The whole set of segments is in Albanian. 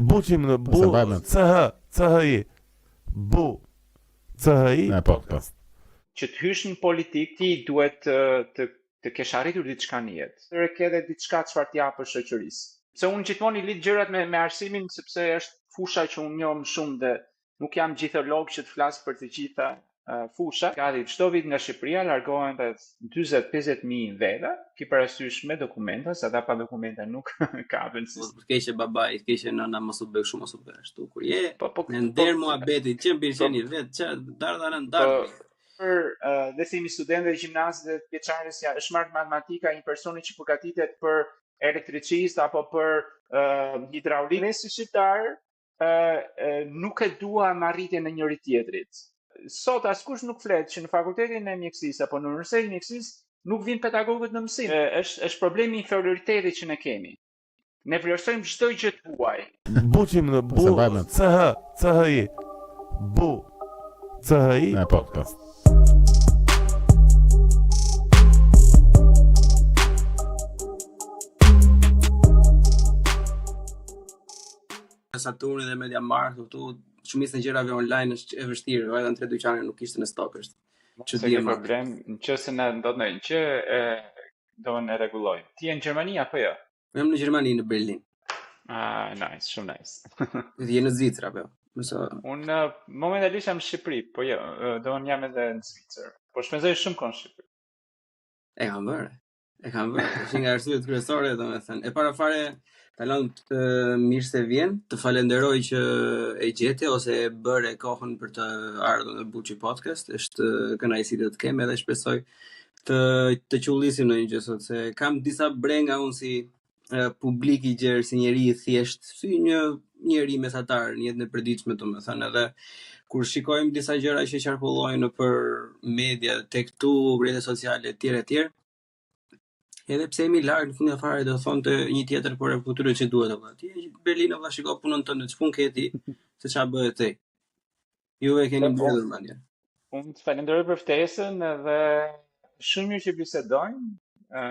Buçim në Po, Bu se mbaj mend. C H C H I Bu C H I E, po, po. podcast. Që të hysh në politikë ti duhet të të të kesh arritur diçka në jetë. Të ke edhe diçka çfarë t'i japësh shoqërisë. Se unë gjithmonë i lidh gjërat me me arsimin sepse është fusha që unë njoh më shumë dhe nuk jam gjitholog që të flas për të gjitha uh, fusha. Gati çdo vit nga Shqipëria largohen rreth 40-50 mijë veta, ki parasysh me dokumenta, se ata pa dokumenta nuk kapen si. Mos të keqe babai, të keqe nëna, mos u bëj kështu, mos u bëj ashtu. Kur je Po po në po nder muhabeti, që po pëlqeni vet, që dardha në po dardhë. për uh, le të themi studentët e gjimnazit dhe të vjeçares ja është marrë matematika një personi që përgatitet për elektricist apo për uh, hidraulik. Ne si shqiptar uh, uh, nuk e duam arritjen e njëri tjetrit. Sot askush nuk flet që në fakultetin e mjekësisë apo në universitetin e mjekësisë nuk vinë pedagogët në mësim. Ë, Është është problemi i inferioritetit që ne kemi. Ne vlerësojmë çdo gjë të huaj. Buçim në Po, se Bu mbaj mend. C H C H I Bu C H I E, po, po. podcast. Saturni dhe Media Markt këtu shumicën e gjërave online është e vështirë, vajta në tre dyqane nuk ishte në stok, është Se çudi ke e madhe. problem, nëse na ndodh ndonjë gjë, e do ne rregullojmë. Ti je në Gjermani apo jo? Unë jam në Gjermani, në Berlin. Ah, nice, shumë nice. Ti je në Zvicër apo jo? Më sa Unë eh, momentalisht jam në Shqipëri, po jo, eh, do unë jam edhe në Zvicër. Po shpenzoj shumë kohë në Shqipëri. e kam bërë. E kam bërë. Është një nga arsyet kryesore, domethënë. E para fare, Talon, të mirë se vjen. Të falenderoj që e gjete ose e bëre kohën për të ardhur në Buçi Podcast. Është kënaqësi të të kem edhe shpresoj të të qullisim ndonjë gjë sot se kam disa brenga unë si e, publik i gjerë, si njeri i thjesht, si një njeri mesatar në jetën e përditshme, domethënë, edhe kur shikojmë disa gjëra që qarkullojnë nëpër media, tek tu, rrjetet sociale etj etj, edhe pse jemi larg në fundin e fare do thonte një tjetër por e këtyre që duhet apo. Ti je në Berlin valla shiko punën tënde, ç'punë ke ti, se ç'a bëhet te. Ju e keni Po, po, mbledhur madje. unë të falenderoj për ftesën edhe shumë mirë që bisedojmë. ë,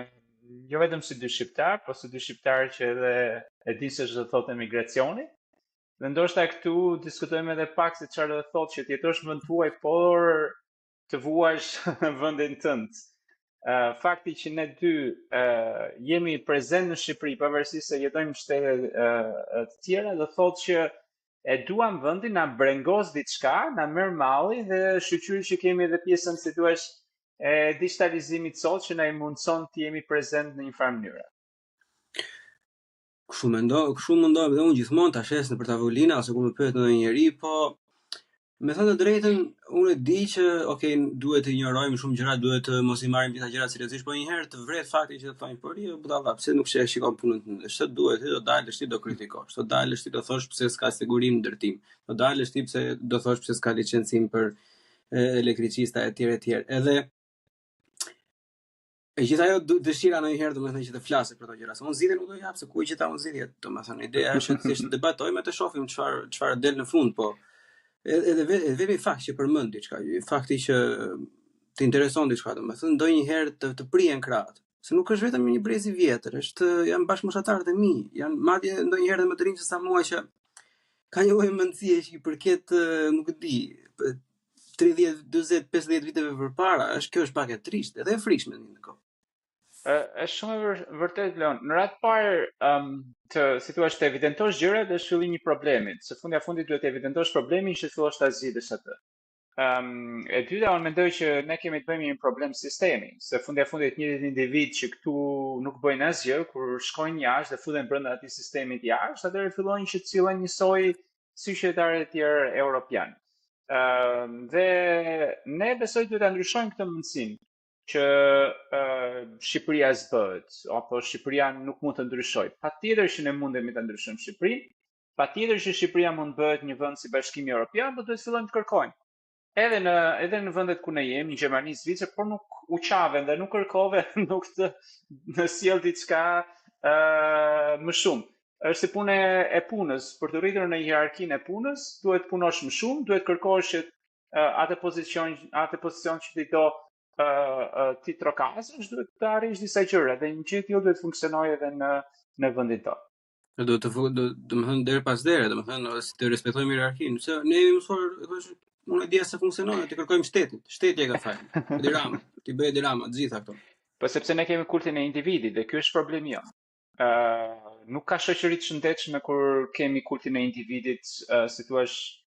jo vetëm si dy shqiptar, po si dy shqiptar që edhe e di se ç'do të thotë emigracioni. Dhe ndoshta këtu diskutojmë edhe pak se çfarë do të thotë që të jetosh në vend tuaj, por të vuash vendin tënd. Uh, fakti që ne dy uh, jemi prezent në Shqipëri, pavarësisht se jetojmë në shtete uh, të tjera, do thotë që e duam vendin, na brengos diçka, na merr malli dhe shyqyr që kemi edhe pjesën si thuash e digitalizimit sot që na i mundson të jemi prezent në një farë mënyre. Kështu mendo, kështu mundohem dhe unë gjithmonë ta shes nëpër tavolina ose kur më pyet ndonjë njeri, po me thënë të drejtën, unë e di që okay, duhet të injorojmë shumë gjëra, duhet të mos i marrim gjitha gjërat seriozisht, po një herë të vret fakti që të thonë, po ri budalla, pse nuk sheh shikon punën tënde? Ç'të duhet, ti do dalësh ti do kritikosh, do dalësh ti do thosh pse s'ka siguri në ndërtim, do dalësh ti pse do thosh pse s'ka licencim për e, elektricista etj etj. Edhe E gjitha ajo dë- dëshira ndonjëherë domethënë që të flasë për ato gjëra. Se unë zgjidhje nuk do jap, se ku e gjeta unë zgjidhje, domethënë ideja është që thjesht të debatojmë e të shohim çfarë çfarë del në fund, po edhe edhe ve- vetëm fakt që përmend diçka, fakti që të intereson diçka, domethënë ndonjëherë të të prijen krahët. Se nuk është vetëm një brez i vjetër, është janë bashkëmoshatarët e mi, janë madje ndonjëherë edhe më të rinj se sa mua që ka një lloj mendësie që i përket eh, nuk e di, 30, 40, 50 viteve përpara, është kjo është pak e trishtë, edhe e frikshme në një kohë. Ë, është shumë e vër- vërtet Leon. Në radhë të parë, ëm, të si thua, të evidentosh gjërat është fillimi i problemit. Se fundja fundit duhet të evidentosh problemin që të fillosh ta zgjidhësh atë. Ëm, e dyta, unë mendoj që ne kemi të bëjmë me një problem sistemi, se fundja fundit njëjtit individ që këtu nuk bëjnë asgjë, kur shkojnë jashtë dhe futen brenda atij sistemit jashtë, atëherë fillojnë që të sillen njësoj si qytetarët e tjerë europian. Ëm, dhe ne besoj duhet ta ndryshojmë këtë mendësim që ë Shqipëria s'bëhet apo Shqipëria nuk mund të ndryshojë. Patjetër që ne mundemi ta ndryshojmë Shqipërinë, patjetër që Shqipëria mund të bëhet një vend si Bashkimi Evropian, por duhet të fillojmë të kërkojmë. Edhe në edhe në vendet ku ne jemi, në Gjermani, Zvicër, por nuk u qave dhe nuk kërkove, nuk të në sjell diçka ë më shumë. Është si punë e e punës, për të rritur në hierarkinë e punës, duhet të punosh më shumë, duhet kërkosh që ë, atë pozicion, atë pozicion që ti do ë ë, ti trokasësh, duhet të arrish disa gjëra dhe një gjë e tillë duhet të funksionojë edhe në në vendin tonë. Ne duhet të do, domethënë derë pas dere, domethënë ose të respektojmë hierarkinë, se ne jemi mësuar, unë e dija se funksionon, të kërkojmë shtetit, shteti e ka fajin. Edi Rama, t'i bëjë Edi Rama të gjitha këto. Po sepse ne kemi kultin e individit dhe ky është problemi jonë. Ë uh, nuk ka shoqëri të shëndetshme kur kemi kultin e individit, uh, si thua,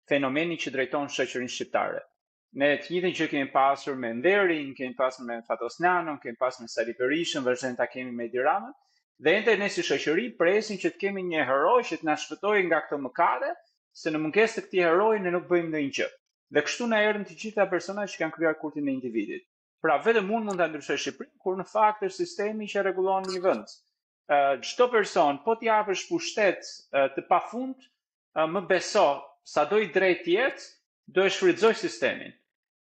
fenomeni që drejton shoqërinë shqiptare. Ne të njëjtën gjë kemi pasur me Enverin, kemi pasur me Fatos Nanon, kemi pasur me Sali Berishën, vazhdojmë ta kemi me Edi Ramën. Dhe ende ne si shoqëri presim që të kemi një hero që të na shpëtojë nga këto mëkate, se në mungesë të këtij heroi ne nuk bëjmë ndonjë gjë. Dhe kështu na erdhën të gjitha personat që kanë krijuar kultin e individit. Pra vetëm unë mund ta ndryshoj Shqipërinë, kur në fakt është sistemi që rregullon një vend. Çdo person po t'i japësh pushtet të pafund, më beso, sado i drejtë të jetë, do e shfrytëzojë sistemin.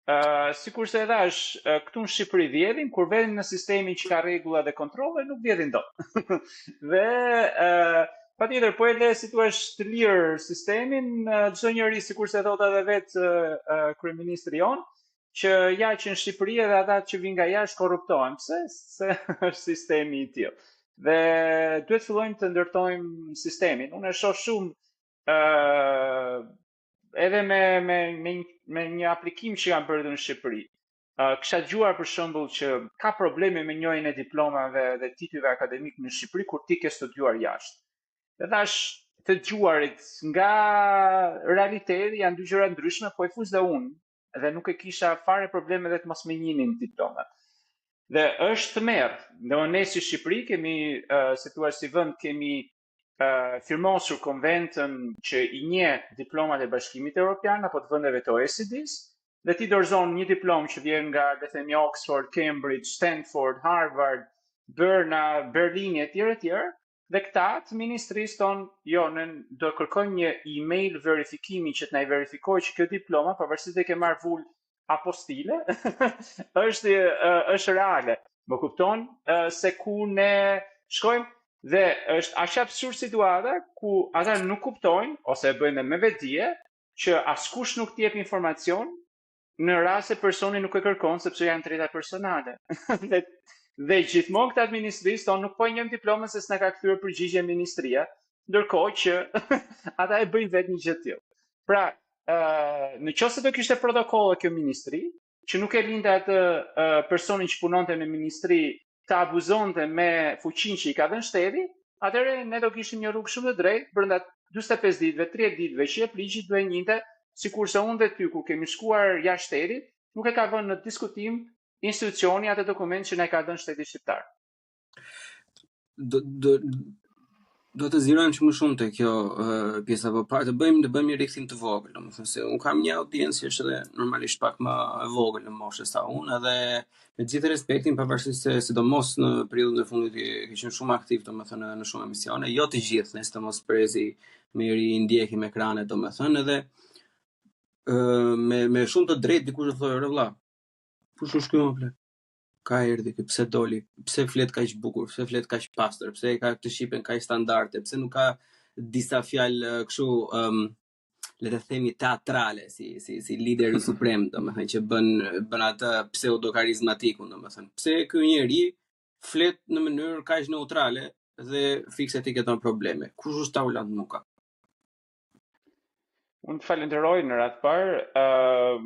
Uh, sikurse edhe është uh, këtu në Shqipëri vjedhin, kur vjen në sistemin që ka rregulla dhe kontrolle, nuk vjedhin dot. dhe uh, patjetër po e le si thua të lirë sistemin, çdo uh, njeri sikurse thotë edhe vetë uh, uh, kryeministri jonë, që ja që në Shqipëri edhe ata që vijnë nga jashtë korruptohen. Pse? Se është sistemi i tillë. Dhe duhet fillojmë të ndërtojmë sistemin. Unë e shoh shumë ë uh, edhe me me me një, me një aplikim që kam bërë në Shqipëri. Uh, kisha dëgjuar për shembull që ka probleme me njohjen e diplomave dhe titujve akademik në Shqipëri kur ti ke studiuar jashtë. Dhe thash të dëgjuarit nga realiteti janë dy gjëra ndryshme, po e fus dhe unë dhe nuk e kisha fare probleme dhe të mos më njihnin diplomat. Dhe është tmerr. Do ne si Shqipëri kemi, uh, si thua si vend kemi firmosur konventën që i njeh diplomat e Bashkimit Evropian apo të vendeve të OECD-s dhe ti dorëzon një diplomë që vjen nga le të themi Oxford, Cambridge, Stanford, Harvard, Berna, Berlini etj etj dhe këta të ministrisë thonë, jo, ne do kërkojmë një email verifikimi që të na i verifikojë që kjo diploma, pavarësisht se ke marrë vulë apostile, është është reale. Më kupton se ku ne shkojmë dhe është aq absurd situata ku ata nuk kuptojnë ose e bëjnë me vetëdije që askush nuk të jep informacion në rast se personi nuk e kërkon sepse janë drejta personale. dhe dhe gjithmonë këta të ministrisë thonë nuk po e njohim diplomën se s'na ka kthyer përgjigje ministria, ndërkohë që ata e bëjnë vetë një gjë të tillë. Pra, ë në qoftë se do kishte protokolle kjo ministri, që nuk e linte atë uh, personin që punonte në ministri të abuzonte me fuqinë që i ka dhënë shteti, atëherë ne do kishim një rrugë shumë të drejtë brenda 45 ditëve, 30 ditëve që jep ligji duhet njihte, sikurse unë dhe ty kur kemi shkuar jashtë shtetit, nuk e ka vënë në diskutim institucioni atë dokument që na ka dhënë shteti shqiptar. Do do do të zgjerojmë që më shumë te kjo uh, pjesa po para të bëjmë të bëjmë një rikthim të vogël, domethënë se un kam një audiencë që është edhe normalisht pak më e vogël në moshë sa unë, edhe me gjithë respektin pavarësisht se sidomos në periudhën e fundit ke qenë shumë aktiv domethënë edhe në shumë emisione, jo të gjithë, ne sidomos brezi më i ri ndjekim ekranet domethënë edhe uh, me me shumë të drejtë dikush do thotë, "Ore vlla, kush është ky mo plak?" Ka erdhi ky, pse doli, pse flet kaq bukur, pse flet kaq pastër, pse e ka këtë shqipen kaq standarde, pse nuk ka disa fjalë kështu um, le të themi teatrale si si si lideri suprem, domethënë që bën bën atë pseudo karizmatikun, domethënë. Pse ky njeri flet në mënyrë kaq neutrale dhe fikse ti këto probleme. Kush është Taulant Muka? Unë të falenderoj në radhë parë. Uh,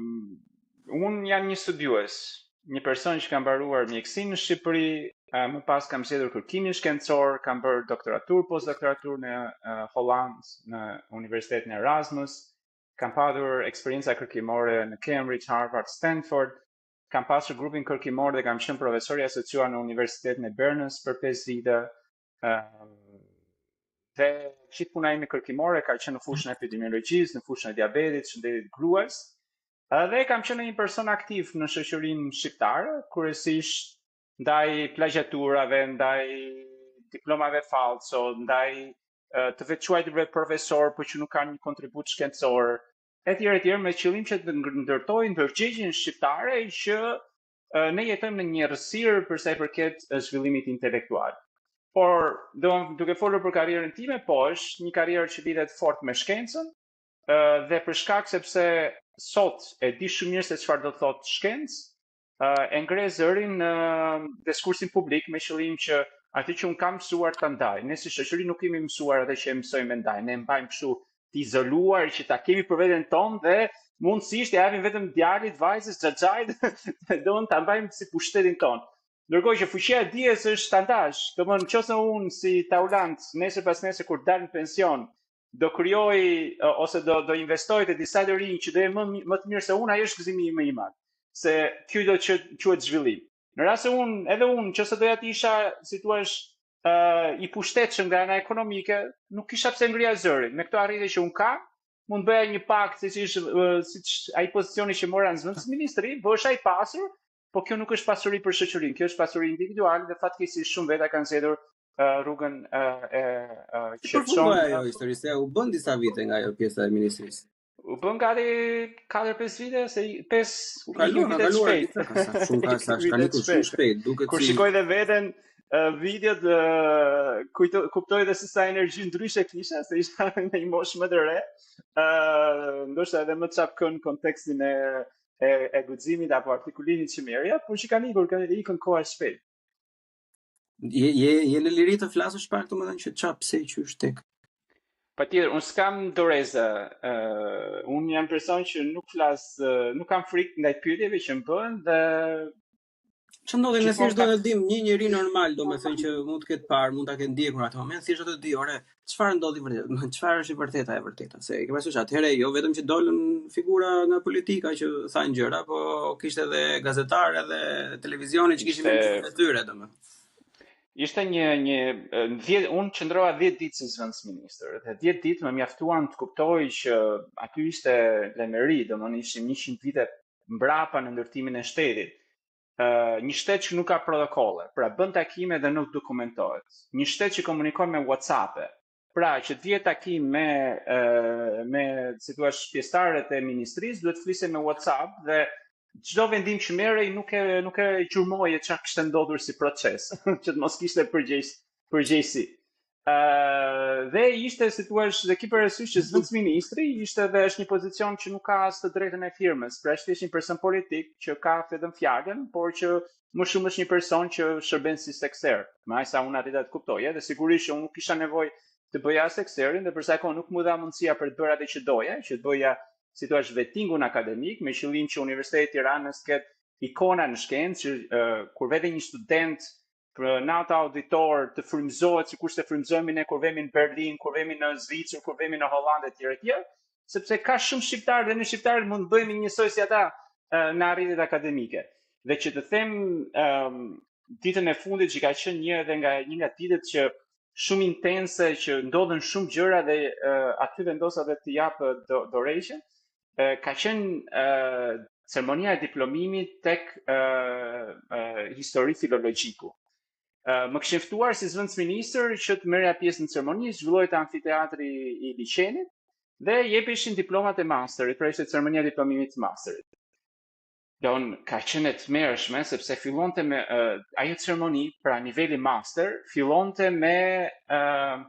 unë jam një studiues, një person që kam mbaruar mjekësinë në Shqipëri, uh, më pas kam zgjedhur kërkimin shkencor, kam bërë doktoraturë, postdoktoraturë në uh, Hollandë, në Universitetin Erasmus, kam patur eksperienca kërkimore në Cambridge, Harvard, Stanford, kam pasur grupin kërkimor dhe kam qenë profesor i asociuar në Universitetin e Bernës për 5 vite. Uh, Dhe gjithë puna ime kërkimore ka qenë në fushën e epidemiologjisë, në fushën e diabetit, shëndetit të gruas. Dhe kam qenë një person aktiv në shoqërinë shqiptare, kryesisht ndaj plagjiaturave, ndaj diplomave falso, ndaj të vetëquajturve profesor, por që nuk kanë një kontribut shkencor, etj etj, me qëllim që të ndërtoj ndërgjegjen shqiptare që ne jetojmë në një errësirë për sa i përket zhvillimit intelektual. Por, do, duke folur për karrierën time, po, është një karrierë që lidhet fort me shkencën, dhe për shkak sepse sot e di shumë mirë se çfarë do të thotë shkencë, e ngre zërin në diskursin publik me qëllim që. Atë që unë kam mësuar ta ndaj. Ne si shoqëri nuk kemi mësuar atë që e mësojmë me ndaj. Ne e mbajmë kështu të izoluar që ta kemi për veten tonë dhe mundësisht ia japim vetëm djalit, vajzës, xhaxhait, do ta mbajmë si pushtetin tonë. Ndërkohë që fuqia e dijes është ta ndash. Domethënë, nëse unë si Taulant, nesër pas nesër kur dal në pension, do krijoj ose do do investoj te disa të rinj që do jenë më më të mirë se unë, ai është gëzimi më i madh. Se kjo do të quhet zhvillim. Në rast se unë, edhe unë, nëse doja të isha, si thua, uh, i pushtetshëm nga ana ekonomike, nuk kisha pse ngrija zërin. Me këto arritje që unë kam, mund bëja një pak, siç ish, siç ai pozicioni që mora në zëvendësministri, bëhesha i pasur, po kjo nuk është pasuri për shoqërinë, kjo është pasuri individuale dhe fatkeqësisht shumë veta kanë zgjedhur uh, rrugën uh, e uh, që çon. Po ajo histori se u bën disa vite nga ajo pjesa e ministrisë. U bën gati 4-5 vite se 5 u kaluar, ka kaluar shpejt. Ka sa shumë ka sa ka ikur shumë shpejt, duket si Kur shikoj dhe veten uh, videot uh, kujto, kuptoj dhe se sa energji ndryshe kisha, se isha në një moshë më të re. ë uh, ndoshta edhe më çapkën në kontekstin e e, e guximit apo artikulimit që merrja, por që kanë ikur, kanë ikën koha shpejt. Je je je në liri të flasësh pak domethënë që ça pse qysh tek. Patjetër, unë s'kam doreza. Uh, unë jam person që nuk flas, uh, nuk kam frikë ndaj pyetjeve që më bëhen dhe Ç'ndodhi ne thjesht do të dim një njeri normal, domethënë që mund të ketë parë, mund ta ketë ndjekur atë moment, thjesht do të di, ore, çfarë ndodhi vërtet, domethënë çfarë është e vërteta e vërteta, se e ke parasysh atëherë jo vetëm që dolën figura nga politika që thanë gjëra, po kishte edhe gazetarë edhe televizione që kishin mendimin e tyre, domethënë. Ishte një një dhjet unë qëndrova 10 ditë si zëvendësministër dhe 10 ditë më mjaftuan të kuptoj që aty ishte lemeri, domethënë ishim 100 vite mbrapa në ndërtimin e shtetit. Uh, një shtet që nuk ka protokolle, pra bën takime dhe nuk dokumentohet. Një shtet që komunikon me WhatsApp-e, pra që të vije takim me uh, me si thua pjesëtarët e ministrisë, duhet të fliste me WhatsApp dhe çdo vendim që merrej nuk e nuk e gjurmoje çfarë kishte ndodhur si proces, që të mos kishte përgjegjës përgjegjësi. Ë dhe ishte si thua dhe ki parasysh që zëvendësministri ishte dhe është një pozicion që nuk ka as të drejtën e firmës, pra është thjesht një person politik që ka vetëm fjalën, por që më shumë është një person që shërben si sekser. Me aq sa unë arrita të kuptoja dhe sigurisht që unë nuk kisha nevojë të bëja as sekserin dhe për sa kohë nuk m'u dha mundësia për të bërë atë që doja, që të bëja si thua vetingun akademik me qëllim që Universiteti i Tiranës të ketë ikona në shkencë që uh, kur vete një student për në atë auditor të frymëzohet sikurse frymëzohemi ne kur vemi në Berlin, kur vemi në Zvicër, kur vemi në Hollandë etj etj, sepse ka shumë shqiptarë dhe ne shqiptarët mund të bëhemi njësoj si ata në arritjet akademike. Dhe që të them um, ditën e fundit që ka qenë një edhe nga një nga ditët që shumë intense që ndodhën shumë gjëra dhe uh, aty vendosa dhe të jap do, dorëheqjen, uh, ka qenë uh, ceremonia e diplomimit tek uh, uh, histori filologjiku. Uh, më kishin ftuar si zëvendësministër që të merrja pjesë në ceremoni, zhvillohej te amfiteatri i liqenit dhe jepeshin diplomat e masterit, pra ishte ceremonia e diplomimit të masterit. Don ka qenë e tmerrshme sepse fillonte me uh, ajo ceremoni, pra niveli master, fillonte me uh,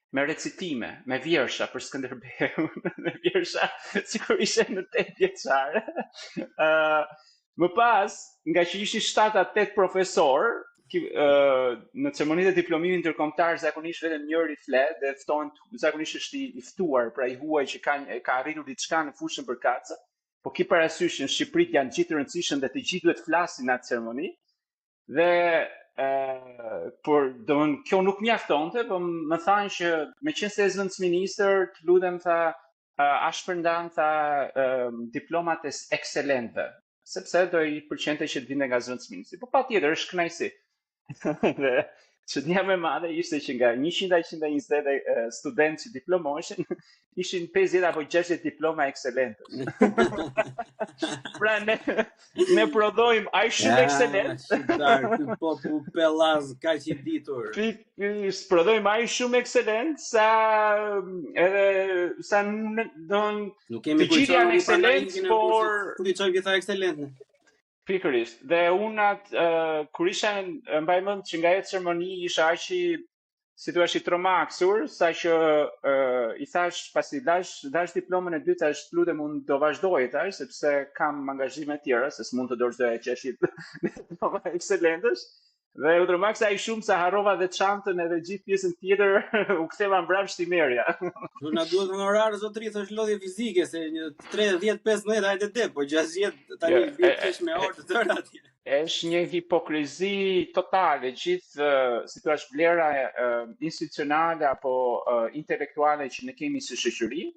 me recitime, me vjersha për Skënderbeun, me vjersha sikur ishe në 8 vjeçare. Uh, më pas, nga që ishin 7 a 8 profesor, ki, uh, në ceremonitë e diplomimit ndërkombëtar zakonisht vetëm njëri flet dhe ftohen zakonisht është i, i ftuar, pra i huaj që ka ka arritur diçka në fushën përkatëse. Po ki parasysh në Shqipëri janë gjithë të rëndësishëm dhe të gjithë duhet të flasin në atë ceremoni. Dhe ë por domthon kjo nuk mjaftonte, po më thanë që meqenëse je zëvendësministër, të lutem tha a shpërndan tha diplomat e ekselentëve, sepse do i pëlqente që të vinte nga zëvendësministri. Po patjetër është kënaqësi. Dhe çudia më e madhe ishte që nga 100 a 120 studentë që diplomoheshin, ishin 50 apo 60 diploma ekselente. pra ne ne prodhojmë aq shumë ja, ekselent. Shqiptar, ky popull pellaz kaq i ditur. Pikërisht prodhojmë aq shumë ekselent sa edhe sa don nuk kemi të gjithë janë ekselent, por ku t'i çojmë gjitha ekselent. Pikërisht. Dhe unë atë uh, kur isha mbaj mend që nga ajo ceremoni isha aq i si thua i tromaksur, sa që uh, i thash pasi dash dash diplomën e dytë thash të lutem unë do vazhdoj thash sepse kam angazhime të tjera se s'mund të dorëzoja 60 diploma ekselentësh. Dhe u trëmbaksa aq shumë sa harrova dhe çantën edhe gjithë pjesën tjetër, u ktheva mbrapsht t'i merrja. Po na duhet honorar zotëri, thosh lodhje fizike se një 30 15 hajde de, po 60 tani jo, bie kesh me orë të tëra atje. Është një hipokrizi totale, gjithë si thua vlera institucionale apo intelektuale që ne kemi si shoqëri.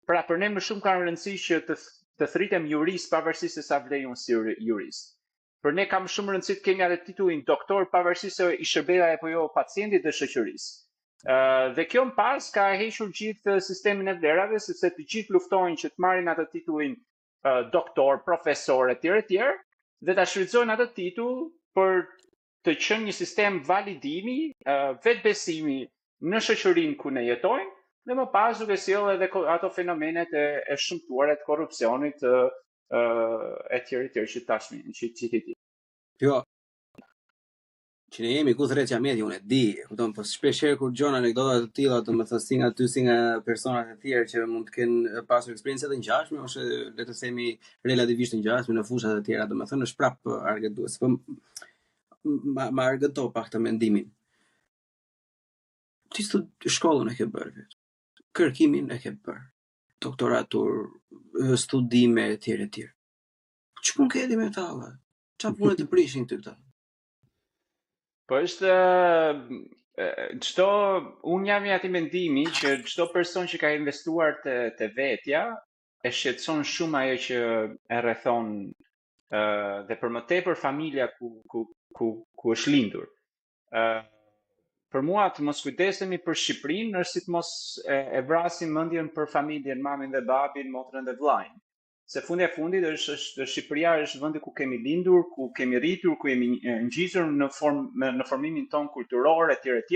Pra për ne më shumë ka rëndësi që të të thërritem jurist pavarësisht se sa vlej unë si jurist. Për ne ka më shumë rëndësi të kemi atë titullin doktor pavarësisht se i shërbej apo jo pacientit dhe shoqërisë. Ë dhe kjo më pas ka hequr gjithë sistemin e vlerave sepse të gjithë luftojnë që të marrin atë titullin uh, doktor, profesor etj etj dhe ta shfrytëzojnë atë titull për të qenë një sistem validimi, uh, vetbesimi në shoqërinë ku ne jetojmë dhe më pas duke sjellë edhe ato fenomenet e, e shëmtuara të korrupsionit, të etj etj që tashmë që që ti di. Jo. Që ne jemi ku thërret qameti, unë e di, e kupton, po shpesh herë kur dëgjon anekdota të tilla, domethënë si nga ty si nga personat e tjerë që mund të kenë pasur eksperienca të ngjashme ose le të themi relativisht të ngjashme në fusha të tjera, domethënë është prapë argëtues. Po ma, ma argëto pak të mendimin. Ti stud shkollën e ke bërë vetë. Kërkimin e ke bërë. Doktoratur, studime etj etj. Ç'punë ke ti me ta valla? Çfarë pune të prishin ty këta? Po është çdo unë jam i atij mendimi që çdo person që ka investuar te te vetja e shqetëson shumë ajo që e rrethon ë dhe për më tepër familja ku ku ku ku është lindur. Ë për mua të mos kujdesemi për Shqipërinë është si të mos e, e vrasim mendjen për familjen, mamin dhe babin, motrën dhe vëllain. Se fundi e fundit është është Shqipëria është vendi ku kemi lindur, ku kemi rritur, ku jemi ngjizur në form në formimin tonë kulturor etj etj.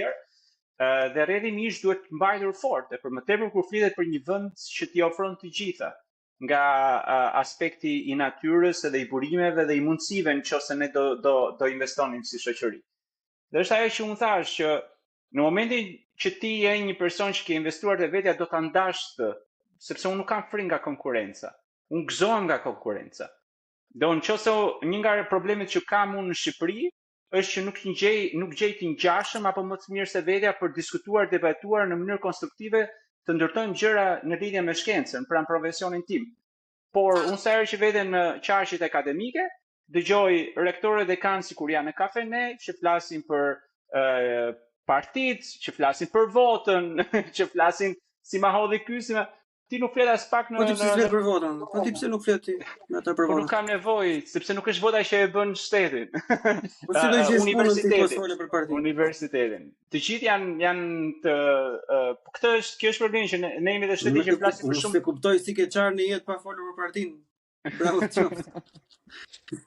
Dhe rrjedhimisht duhet mbajtur fort, e për më tepër kur flitet për një vend që t'i ofron të gjitha nga aspekti i natyrës edhe i burimeve dhe i mundësive në qoftë se ne do do do investonim si shoqëri. Dhe është ajo që unë thash që në momentin që ti je një person që ke investuar te vetja do ta ndash të, sepse unë nuk kam frikë nga konkurrenca. Unë gëzohem nga konkurrenca. Do në qoftë se një nga problemet që kam unë në Shqipëri është që nuk gjej nuk gjej të ngjashëm apo më të mirë se vetja për diskutuar, debatuar në mënyrë konstruktive të ndërtojmë gjëra në lidhje me shkencën, pra në profesionin tim. Por unë sa herë që vete në qarqet akademike, dëgjoj rektorët dekanë sikur janë në kafene, që flasin për uh, partitë, që flasin për votën, që flasin si ma hodhi ky, si ma ti nuk flet as pak në Po ti pse flet për votën? Po ti pse nuk flet ti me ata për votën? Po nuk kam nevojë, sepse nuk është vota që e bën shtetin. Po si do gjesh punën ti po fole për partinë? Universitetin. Të gjithë janë janë të uh, po këtë është kjo është problemi që ne, ne jemi dhe shteti që flasim për shumë. Unë kuptoj si ke çarë në jetë pa folur për partinë. Bravo të qoftë.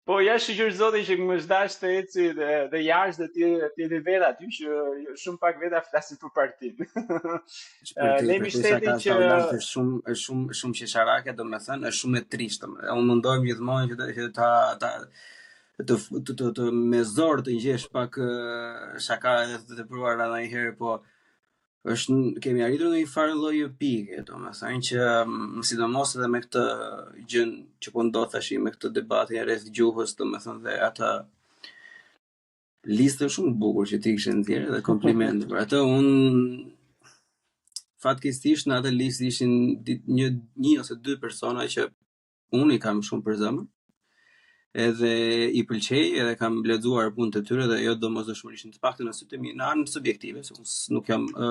Po ja shyqyr Zotit që më është dashur të eci dhe, dhe jashtë dhe të të jemi vetë aty që jo, shumë pak veta flasin për partinë. Ne jemi shteti që është shumë është shumë shumë qesharake, domethënë është shumë e trishtë. Unë mundohem gjithmonë që të, që ta ta të të të, të me zor të gjesh pak shaka edhe të tepruara ndonjëherë, po është kemi arritur në një farë lloj pike, domethënë që mm, sidomos edhe me këtë gjën që po ndodh tash me këtë debatin rreth gjuhës, domethënë dhe atë listën shumë të bukur që ti kishe nxjerrë dhe kompliment për atë unë fatkeqësisht në atë listë ishin një një ose dy persona që Unë i kam shumë për zemër, edhe i pëlqej, edhe kam lexuar punët e tyre dhe jo domosdoshmërisht të paktën në sytë e mi, në anën subjektive, se unë nuk jam ë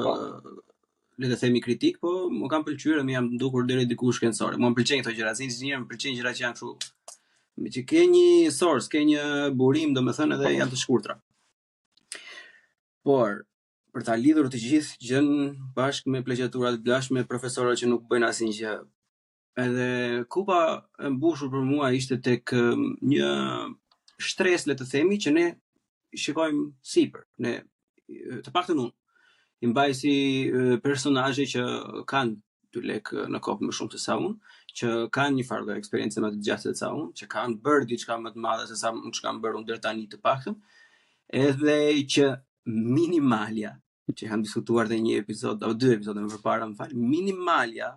le të themi kritik, po më kanë pëlqyer dhe më janë dukur deri diku shkencore. Mua më pëlqejnë këto gjëra, si inxhinier më pëlqejnë gjëra që janë kështu. Me që ke një source, ke një burim, domethënë edhe janë të shkurtra. Por për ta lidhur të gjithë gjën bashkë me plagiaturat, bashkë me profesorët që nuk bëjnë asnjë gjë, Edhe kupa e mbushur për mua ishte tek një shtresë le të themi që ne shikojmë sipër, ne të paktën unë i mbaj si personazhe që kanë dy lek në kokë më shumë se sa unë, që kanë një farë lloj eksperience më të gjatë se sa unë, që kanë bërë diçka më të madhe se sa unë ç'kam bërë unë deri tani të paktën, edhe që minimalja, që kam diskutuar dhe një episod apo dy episode më përpara, më fal, minimalja.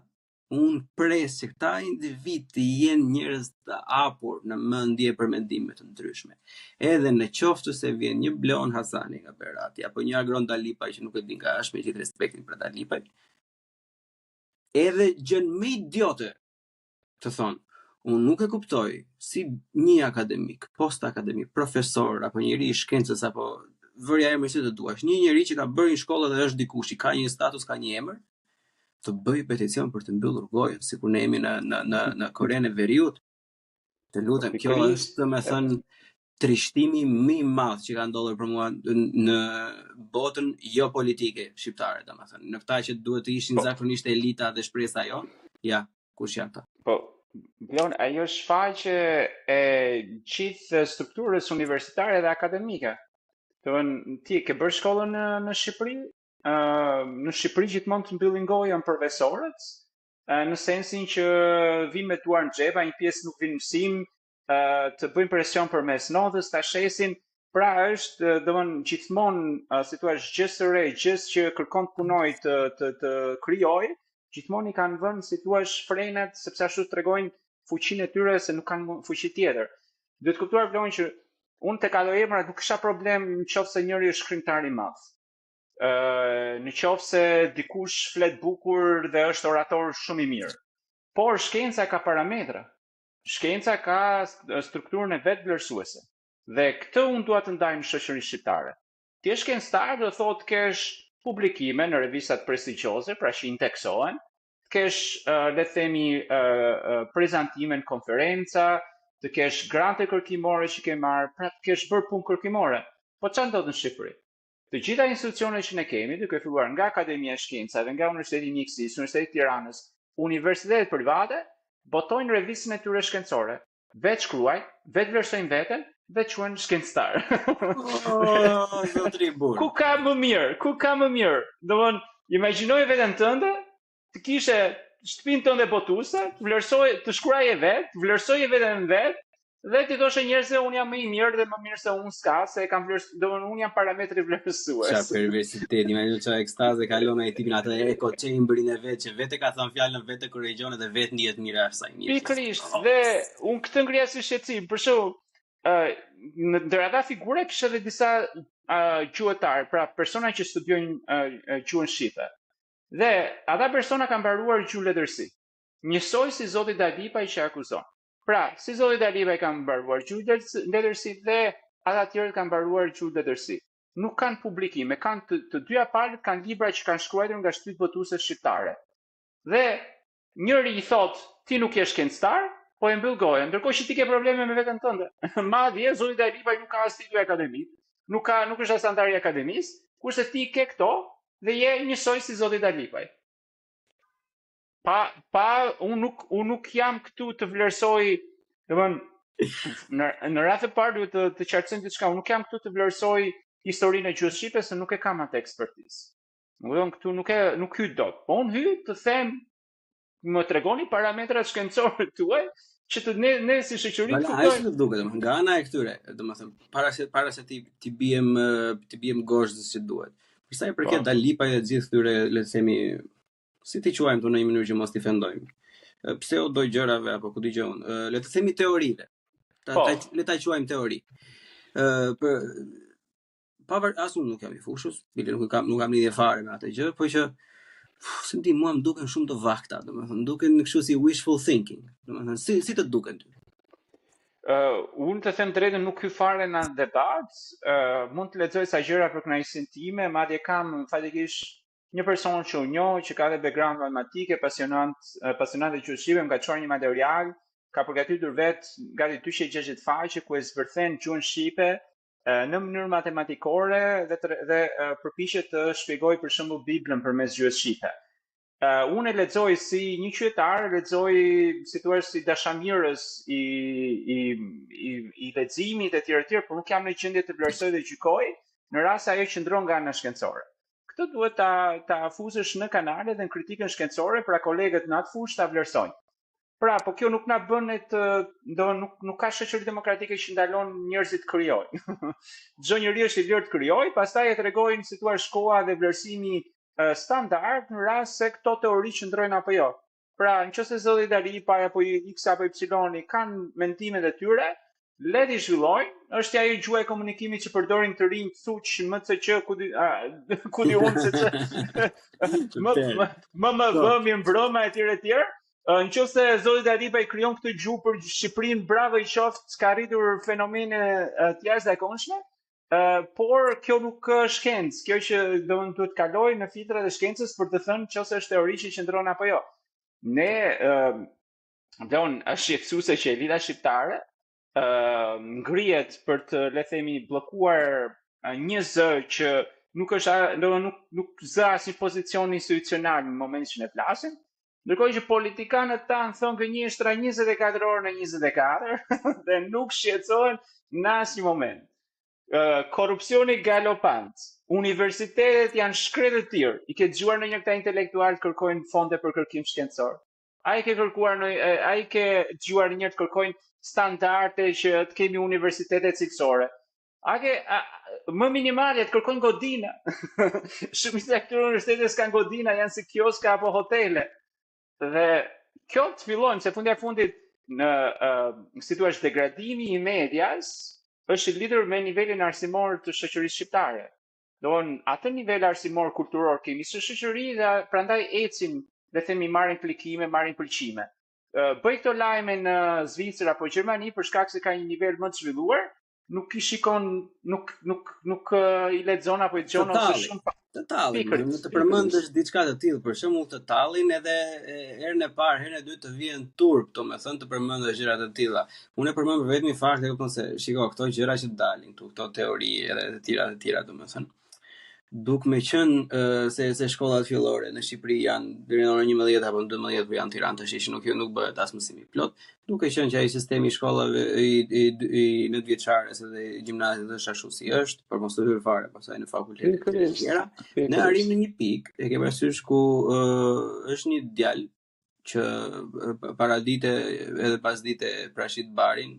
Unë pres që këta individë të jenë njerëz të hapur në mendje për mendime të ndryshme. Edhe në qoftë se vjen një Bleon Hasani nga Berati apo një Agron Dalipaj që nuk e di nga është me gjithë respektin për Dalipaj, edhe gjën më idiote të thonë, unë nuk e kuptoj si një akademik, post akademik, profesor apo njeri i shkencës apo vërja emrin si të duash, një njeri që ka bërë një shkollë dhe është dikush, i ka një status, ka një emër, të bëjë peticion për të mbyllur gojën, sikur ne jemi në në në në Korenë e Veriut. Të lutem, kjo është domethënë trishtimi më i madh që ka ndodhur për mua në botën jo politike shqiptare, domethënë, në këta që duhet të ishin po. zakonisht elita dhe shpresa jonë, ja, kush janë këta? Po, Bleon, ajo është shfaqje e gjithë strukturës universitare dhe akademike. Domethënë, ti ke bërë shkollën në, në Shqipëri, në Shqipëri gjithmonë të mbyllin gojën profesorët, në sensin që vijnë me duar në xhepa, një pjesë nuk vijnë mësim, të bëjnë presion përmes notës, ta shesin, pra është, domethënë, gjithmonë, si thua, gjësë së re, gjësë që kërkon të punojë, të, të, të krijojë, gjithmonë i kanë vënë, si thua, frenat, sepse ashtu tregojnë fuqinë e tyre se nuk kanë fuqi tjetër. Duhet kuptuar Bleon që unë tek ato emra nuk kisha problem në qoftë se njëri është shkrimtar i madh. Në qoftë se dikush flet bukur dhe është orator shumë i mirë. Por shkenca ka parametra. Shkenca ka strukturën e vet vlerësuese. Dhe këtë unë dua të ndaj në shoqërinë shqiptare. Të jesh shkencëtar do thotë të kesh publikime në revistat prestigjioze, pra që indeksohen, të kesh le të themi prezantime në konferenca, të kesh grante kërkimore që ke marrë, pra të kesh bërë punë kërkimore. Po çfarë ndodh në Shqipëri? Të gjitha institucionet që ne kemi, duke filluar nga Akademia e Shkencave, nga Universiteti i Mjekësisë, Universiteti i Tiranës, universitetet private, botojnë revistën e tyre shkencore. Vetë shkruajnë, vetë vlerësojnë veten, vetë quhen shkencëtar. Oh, zotri burr. Ku ka më mirë? Ku ka më mirë? Domthon, imagjinoje veten tënde, të kishe shtëpinë tënde botuese, të vlerësoje, të shkruaje vetë, të vlerësoje veten vetë dhe t'i thoshe njerëzve unë jam më i mirë dhe më mirë se unë s'ka, se e kam vlerësuar, domethënë unë jam parametri vlerësues. Çfarë perversiteti, imagjino çfarë ekstaze kalon ai tipi në atë echo chamberin e vet që vetë ka thënë fjalën vetë korrigjon dhe vetë ndihet mirë sa i mirë. Pikërisht, dhe unë këtë ngrija si shqetësim, për shembull, ë në ndër ata figura kishte edhe disa uh, gjuhëtar, pra persona që studiojnë uh, gjuhën shqipe. Dhe ata persona kanë mbaruar gjuhë letërsi. Njësoj si zoti Dalipaj që akuzon. Pra, si zoti Dalipaj ka mbaruar gjuhë letërsi dhe ata tjerët kanë mbaruar gjuhë letërsi. Nuk kanë publikime, kanë të, të dyja palët kanë libra që kanë shkruar nga shtëpitë botuese shqiptare. Dhe njëri i thot, ti nuk je shkencëtar, po e mbyll gojën, ndërkohë që ti ke probleme me veten tënde. Madje zoti Dalipaj nuk ka as titull akademik, nuk ka nuk është as anëtar i akademisë, kurse ti ke këto dhe je njësoj si zoti Dalipaj. Pa pa unë nuk unë nuk jam këtu të vlerësoj, domthon në në radhë të parë duhet të të qartësojmë diçka, unë nuk jam këtu të vlerësoj historinë e gjuhës shqipe se nuk e kam atë ekspertizë. Më kupton këtu nuk e nuk hyj dot. Po unë hyj të them më tregoni parametrat shkencorë tuaj që të ne ne si shoqëri të kuptojmë. Ai të duket, domethënë nga ana e këtyre, domethënë para se para se ti t'i biem t'i biem gozhdës që duhet. Për sa i përket po. Dalipaj dhe gjithë këtyre, le të themi, si t'i quajmë këtu në një mënyrë që mos t'i ofendojmë. Pseudo gjërave apo ku di unë, le të themi teorive. Ta, po. ta, le ta quajmë teori. Ë për pavar as unë nuk jam i fushës, bile nuk kam nuk kam lidhje fare me atë gjë, por që s'e di, mua më duken shumë të vakta, domethënë duken kështu si wishful thinking, domethënë si si të duken ty? Uh, unë të them drejtën nuk hyj fare në debat, uh, mund të lexoj ca gjëra për kënaqësinë time, madje kam faktikisht një person që unë njoh që ka dhe background matematike, pasionant, pasionant e gjuhës shqipe, më ka çuar një material, ka përgatitur vet gati 260 faqe ku e zbërthen gjuhën shqipe në mënyrë matematikore dhe të, dhe përpiqet të shpjegojë për shembull Biblën përmes gjuhës shqipe. Uh, unë e lexoj si një qytetar, e lexoj si thua si dashamirës i i i, i leximit e tjerë e tjerë, por nuk jam në gjendje të vlerësoj dhe gjykoj në rast se ajo qëndron nga ana shkencore. Këtë duhet ta ta fusësh në kanale dhe në kritikën shkencore, pra kolegët në atë fushë ta vlerësojnë. Pra, po kjo nuk na bën ne të, do nuk nuk ka shoqëri demokratike që ndalon njerëzit të krijojnë. Çdo njeri është i lirë të krijojë, pastaj e tregojnë si thua koha dhe vlerësimi standard në rast se këto teori qëndrojnë apo jo. Pra, në qoftë se zoti Dalipaj apo X apo Y kanë mendimet e tyre, le t'i zhvillojnë, është ajo gjuha e komunikimit që përdorin të rinjtë thuq MCQ ku di a, ku di unë se që M M M M V po. mirëmbrëma etj etj. Në qoftë se zoti Dalipaj krijon këtë gjuhë për Shqipërinë, bravo i qoftë, ka arritur fenomene të jashtëzakonshme, Uh, por kjo nuk është shkencë, kjo që do të duhet të kalojë në filtrat e shkencës për të thënë nëse është teori që qëndron apo jo. Ne uh, Bleon, është shqetësuese që elita shqiptare uh, ngrihet për të, le të themi, bllokuar një zë që nuk është, do nuk nuk zë asnjë pozicion institucional në momentin që ne flasim, ndërkohë që politikanët tanë thonë gënjeshtra 24 orë në 24 dhe nuk shqetësohen në asnjë moment. Korrupsioni galopant, universitetet janë shkretëtirë. I ke dëgjuar ndonjëherë këta intelektualë kërkojnë fonde për kërkim shkencor? A i ke kërkuar në a i ke dëgjuar ndonjëherë të kërkojnë standarde që të kemi universitete cilësore? A ke a, më minimale të kërkojnë godina. Shumica e këtyre universiteteve s'kanë godina, janë si kioska apo hotele. Dhe kjo të fillojmë se fundja fundit në uh, si thua degradimi i medias është i lidhur me nivelin arsimor të shoqërisë shqiptare. Domthon atë nivel arsimor kulturor kemi si shoqëri dhe prandaj ecim dhe themi marrin klikime, marrin pëlqime. Bëj këto lajme në Zvicër apo Gjermani për shkak se ka një nivel më të zhvilluar, nuk i shikon, nuk nuk nuk i lexon apo i dëgjon ose shumë pak. Të tallin, në të përmendësh diçka të tillë, për shembull të tallin edhe herën e parë, herën e dytë të vjen turp, domethënë të përmendësh gjëra të tilla. Unë e përmend vetëm një fakt, e kupton se shiko këto gjëra që dalin këtu, këto teori edhe të tjera të tjera, domethënë. Duke me qenë uh, se se shkollat fillore në Shqipëri janë deri në orën 11 apo 12 po janë në Tiranë tash që nuk nuk bëhet as mësimi i plot. Duke qenë që ai sistemi i shkollave i i, i nëntëvjeçares edhe i gjimnazit është ashtu si është, për mos të hyrë fare pastaj në fakultete të tjera. Ne arrijmë në një pikë, e ke parasysh ku uh, është një djalë që paradite edhe pasdite prashit barin,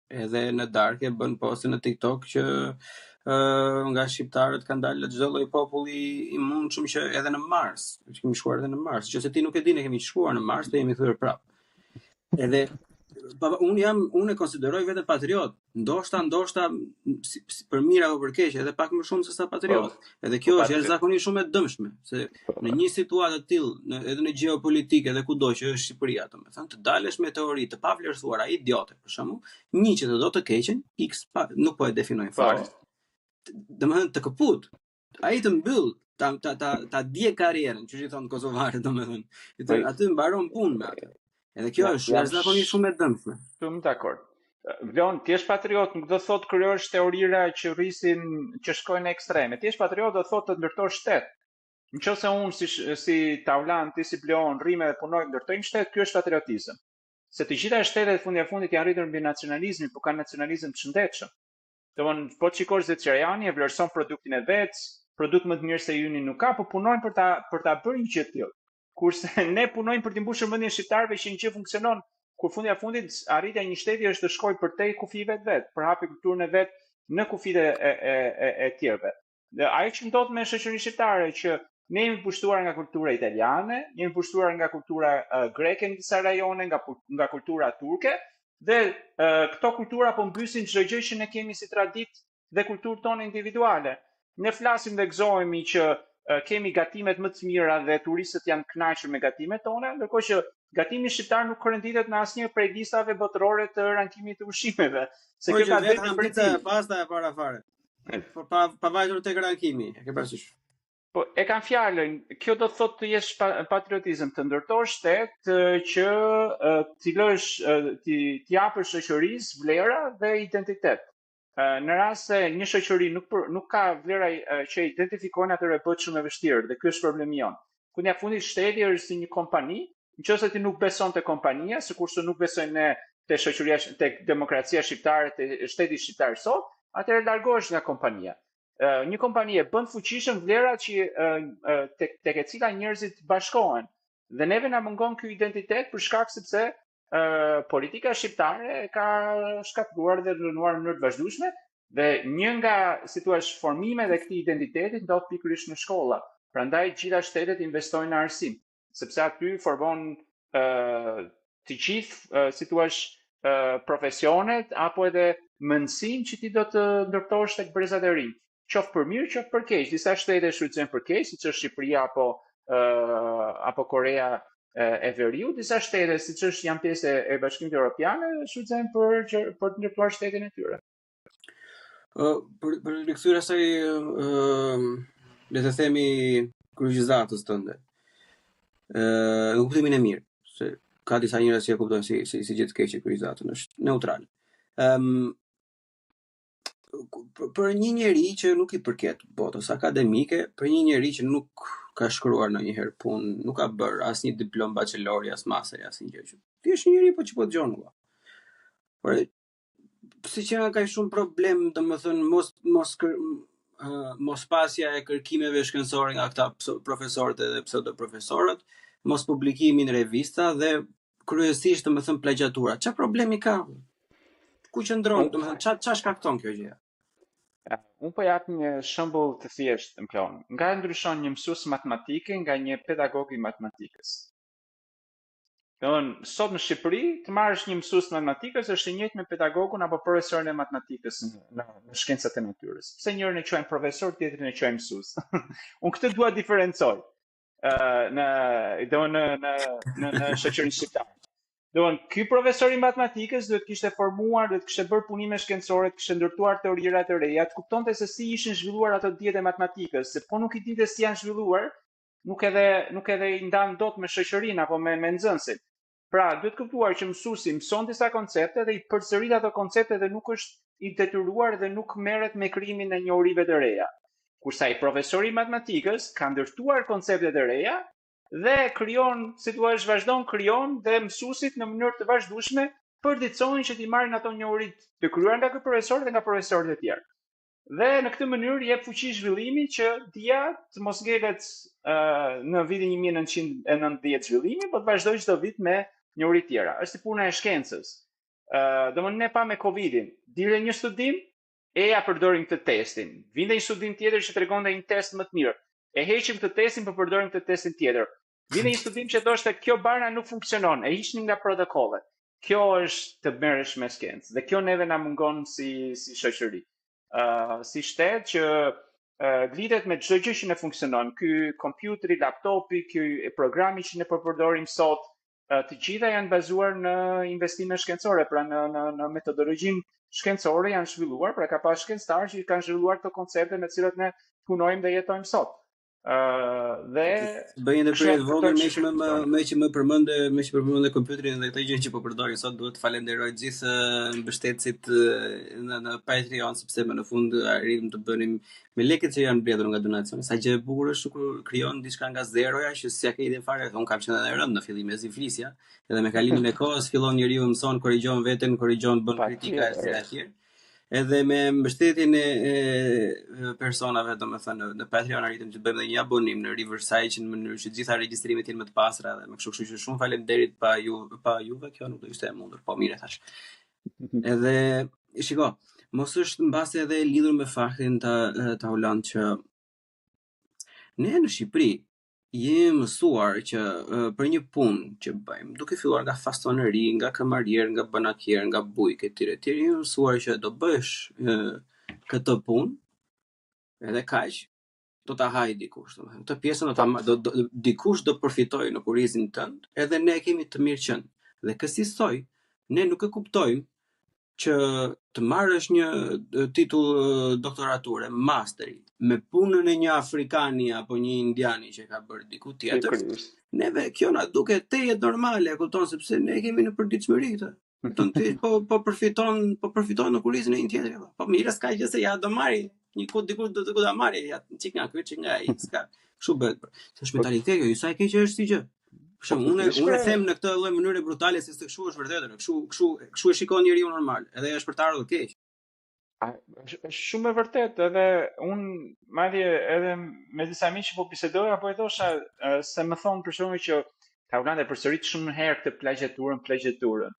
edhe në darkë bën poste në TikTok që uh, nga shqiptarët kanë dalë çdo lloj populli i mundshëm që edhe në Mars, që kemi shkuar edhe në Mars, që se ti nuk e di ne kemi shkuar në Mars dhe jemi kthyer prapë. Edhe pa, unë jam unë e konsideroj veten patriot, ndoshta ndoshta si, si, për mirë apo për keq, edhe pak më shumë se sa patriot. Po, edhe kjo po, është jashtëzakonisht shumë e dëmshme, se po, në një situatë të tillë, në, edhe në gjeopolitikë edhe kudo që është Shqipëria, domethënë, të dalësh me teori të pavlerësuara idiote, për shembull, një që të do të keqen, X pa, nuk po e definoj po. fare. Domethënë të këput. Ai të mbyll, ta ta ta ta djeg karrierën, siç i thonë kosovarët, domethënë. I thonë aty mbaron punë me atë. Edhe kjo është jashtëzakonisht shumë e dëmshme. Shumë dakord. Vlon, të jesh patriot nuk do thotë krijosh teorira që rrisin, që shkojnë në ekstreme. Të jesh patriot do thotë të ndërtosh shtet. Në qoftë se unë si, si Taulant, ti si Bleon, rrimë dhe punojmë, ndërtojmë shtet, ky është patriotizëm. Se të gjitha shtetet fundja fundit janë rritur mbi nacionalizmin, po kanë nacionalizëm të shëndetshëm. Domthon, po të shikosh Zvicerani e vlerëson produktin e vet, produkt më të mirë se yni nuk ka, po punojnë për ta për ta bërë një gjë të tillë. Kurse ne punojmë për të mbushur mendjen shqiptarëve që një gjë funksionon, kur fundja fundit arritja e një shteti është të shkojë përtej kufijve të vet, përhapi kulturën e vet në kufijtë e e e, e tjerëve. Dhe ajo që ndodh me shoqërinë shqiptare që ne jemi pushtuar nga kultura italiane, jemi pushtuar nga kultura uh, greke në disa rajone, nga nga kultura turke dhe uh, këto kultura po mbysin çdo gjë që ne kemi si traditë dhe kulturë tonë individuale. Ne flasim dhe gëzohemi që uh, kemi gatimet më të mira dhe turistët janë kënaqur me gatimet tona, ndërkohë që gatimi shqiptar nuk renditet në asnjë prej listave botërore të rankimit të ushqimeve, se po kjo ka vetëm pizza e pasta e para fare. Po pa pa vajtur tek rankimi, e ke parasysh? Po e kam fjalën, kjo do të thotë të jesh pa, patriotizëm, të ndërtosh shtet që t'i lësh t'i t'i japësh shoqërisë vlera dhe identitet. Në rast se një shoqëri nuk për, nuk ka vlera që e identifikojnë atëherë bëhet shumë e vështirë dhe ky është problemi jonë. Fundja fundit shteti është si një kompani, nëse ti nuk beson te kompania, sikurse nuk besojmë ne te shoqëria tek demokracia shqiptare, te shteti shqiptar sot, atëherë largohesh nga kompania. Një kompani e bën fuqishëm vlerat që tek tek e cila njerëzit bashkohen. Dhe neve na mungon ky identitet për shkak sepse politika shqiptare e ka shkatërruar dhe rrënuar në mënyrë të vazhdueshme dhe një nga, si thua, formimet e këtij identiteti ndodh pikërisht në shkolla. Prandaj gjitha shtetet investojnë në arsim. Sepse aty formon ë të gjithë, si thua, profesionet apo edhe mendësinë që ti do të ndërtosh tek brezat e rinj, qoftë për mirë, qoftë për keq. Disa shtete shfrytëzojnë për keq, siç është Shqipëria apo apo Korea e Veriut, disa shtete siç është janë pjesë e Bashkimit Evropian, shfrytëzojnë për që, për të ndërtuar shtetin e tyre. Ë për për të rikthyer asaj ë le të themi kryqëzatës tënde. Ë në kuptimin e mirë, se ka disa njerëz që e kuptojnë si si si gjë të keqe kryqëzatën, është neutral. Ëm um, për një njeri që nuk i përket botës akademike, për një njeri që nuk ka shkruar ndonjëherë punë, nuk ka bërë asnjë diplomë bachelori, as masteri, asnjë gjë që. Thjesht një njeri po që po dëgjon valla. Por pse që ka kaq shumë problem, domethënë mos mos kër, uh, mos pasja e kërkimeve shkencore nga këta profesorët edhe pseudoprofesorët, mos publikimi në revista dhe kryesisht domethënë plagjiatura. Çfarë problemi ka? Ku qëndron, domethënë ça ça shkakton kjo gjë? Unë po jap një shembull të thjeshtë në plon. Nga ndryshon një mësues matematike nga një pedagog i matematikës? Domethënë, sot në Shqipëri, të marrësh një mësues të matematikës është i njëjtë me pedagogun apo profesorin e matematikës në, në, në shkencat e natyrës. Pse njërin e quajmë profesor, tjetrin e quajmë mësues? Unë këtë dua diferencoj uh, në do në në në në shoqërinë shqiptare. Domethënë, ky profesor i matematikës duhet të kishte formuar, duhet të kishte bërë punime shkencore, të kishte ndërtuar teorira të reja, të kuptonte se si ishin zhvilluar ato dijet e matematikës, se po nuk i dinte si janë zhvilluar, nuk edhe nuk edhe i ndan dot me shoqërinë apo me me nxënësit. Pra, duhet kuptuar që mësuesi mëson disa koncepte dhe i përsërit ato koncepte dhe nuk është i detyruar dhe nuk merret me krijimin e njohurive të reja. Kurse ai profesori i matematikës ka ndërtuar koncepte të reja dhe krijon, si thua, vazhdon krijon dhe mësuesit në mënyrë të vazhdueshme përditësohen që t'i marrin ato njohuri të krijuara nga ky profesor dhe nga profesorët e tjerë. Dhe në këtë mënyrë jep fuqi zhvillimi që dija të mos ngelet uh, në vitin 1990 zhvillimi, po të vazhdojë çdo vit me njohuri të tjera. Është si puna e shkencës. Uh, domethënë ne pamë me Covidin, dilte një studim, e ja përdorim këtë testin. Vinte një studim tjetër që tregonte një test më të mirë. E heqim këtë testin, po përdorim këtë testin tjetër. Vinte një studim që thoshte kjo barna nuk funksionon, e hiqnim nga protokollet. Kjo është të merresh me shkencë dhe kjo neve na mungon si si shoqëri. Ë uh, si shtet që uh, lidhet me çdo gjë që ne funksionon, ky kompjuteri, laptopi, ky programi që ne po përdorim sot, uh, të gjitha janë bazuar në investime shkencore, pra në në në metodologjinë shkencore janë zhvilluar, pra ka pas shkencëtarë që kanë zhvilluar këto koncepte me të cilat ne punojmë dhe jetojmë sot. Uh, dhe bëj një ndërprerje të vogël me që më më me që më përmende me që përmende kompjuterin dhe këtë gjë që po përdorim sot duhet të falenderoj të gjithë mbështetësit në në Patreon sepse më në fund arritëm të bënim me lekët që janë mbledhur nga donacioni. Sa gjë e bukur është kur krijon diçka nga zeroja që s'ia ke idenë fare, unë kam qenë edhe rënd në fillim mezi flisja, edhe me kalimin e kohës fillon njeriu mëson, korrigjon veten, korrigjon, bën kritika etj etj. Edhe me mbështetjen e, e personave, domethënë në, në Patreon arritëm të bëjmë edhe një abonim në Riverside që në mënyrë që të gjitha regjistrimet jenë më të pastra dhe me kështu kështu që shumë faleminderit pa ju pa juve kjo nuk do ishte e mundur. Po mirë e thash. Edhe shiko, mos është mbase edhe e lidhur me faktin ta Taulant që ne në Shqipëri Jemi mësuar që për një punë që bëjmë, duke filluar nga fasoneri, nga kamarier, nga banakier, nga bujk etj etj, jemi mësuar që do bësh këtë punë edhe kaq, do ta hajë dikush, domethënë. Këtë pjesën do ta do, do dikush do përfitojë në kurrizin tënd, edhe ne e kemi të mirëqenë. Dhe kësisoj ne nuk e kuptojmë që të marrësh një titull doktorature, masteri, me punën e një afrikani apo një indiani që e ka bërë diku tjetër, neve kjo na duket tejet normale, e kupton sepse ne e kemi në përditshmëri këtë. Kupton ti po po përfiton, po përfiton në kurrizin e një tjetri. Po, po mirë, s'ka gjë se ja do marri, një ku diku do të ku ta marri, ja çik nga ky, çik nga ai, s'ka. Kështu bëhet. Se është mentaliteti, jo, sa e keq është si gjë. Për shembull, unë unë e them në këtë lloj mënyre brutale se se kështu është vërtetë, kështu kështu kështu e shikon njeriu normal, edhe është për të ardhur keq. A, është, është shumë e vërtetë, edhe unë madje edhe me disa miq që po bisedoja, po i thosha se më thonë për shembull që Taulant e përsërit shumë herë këtë plagjiaturën, plagjiaturën.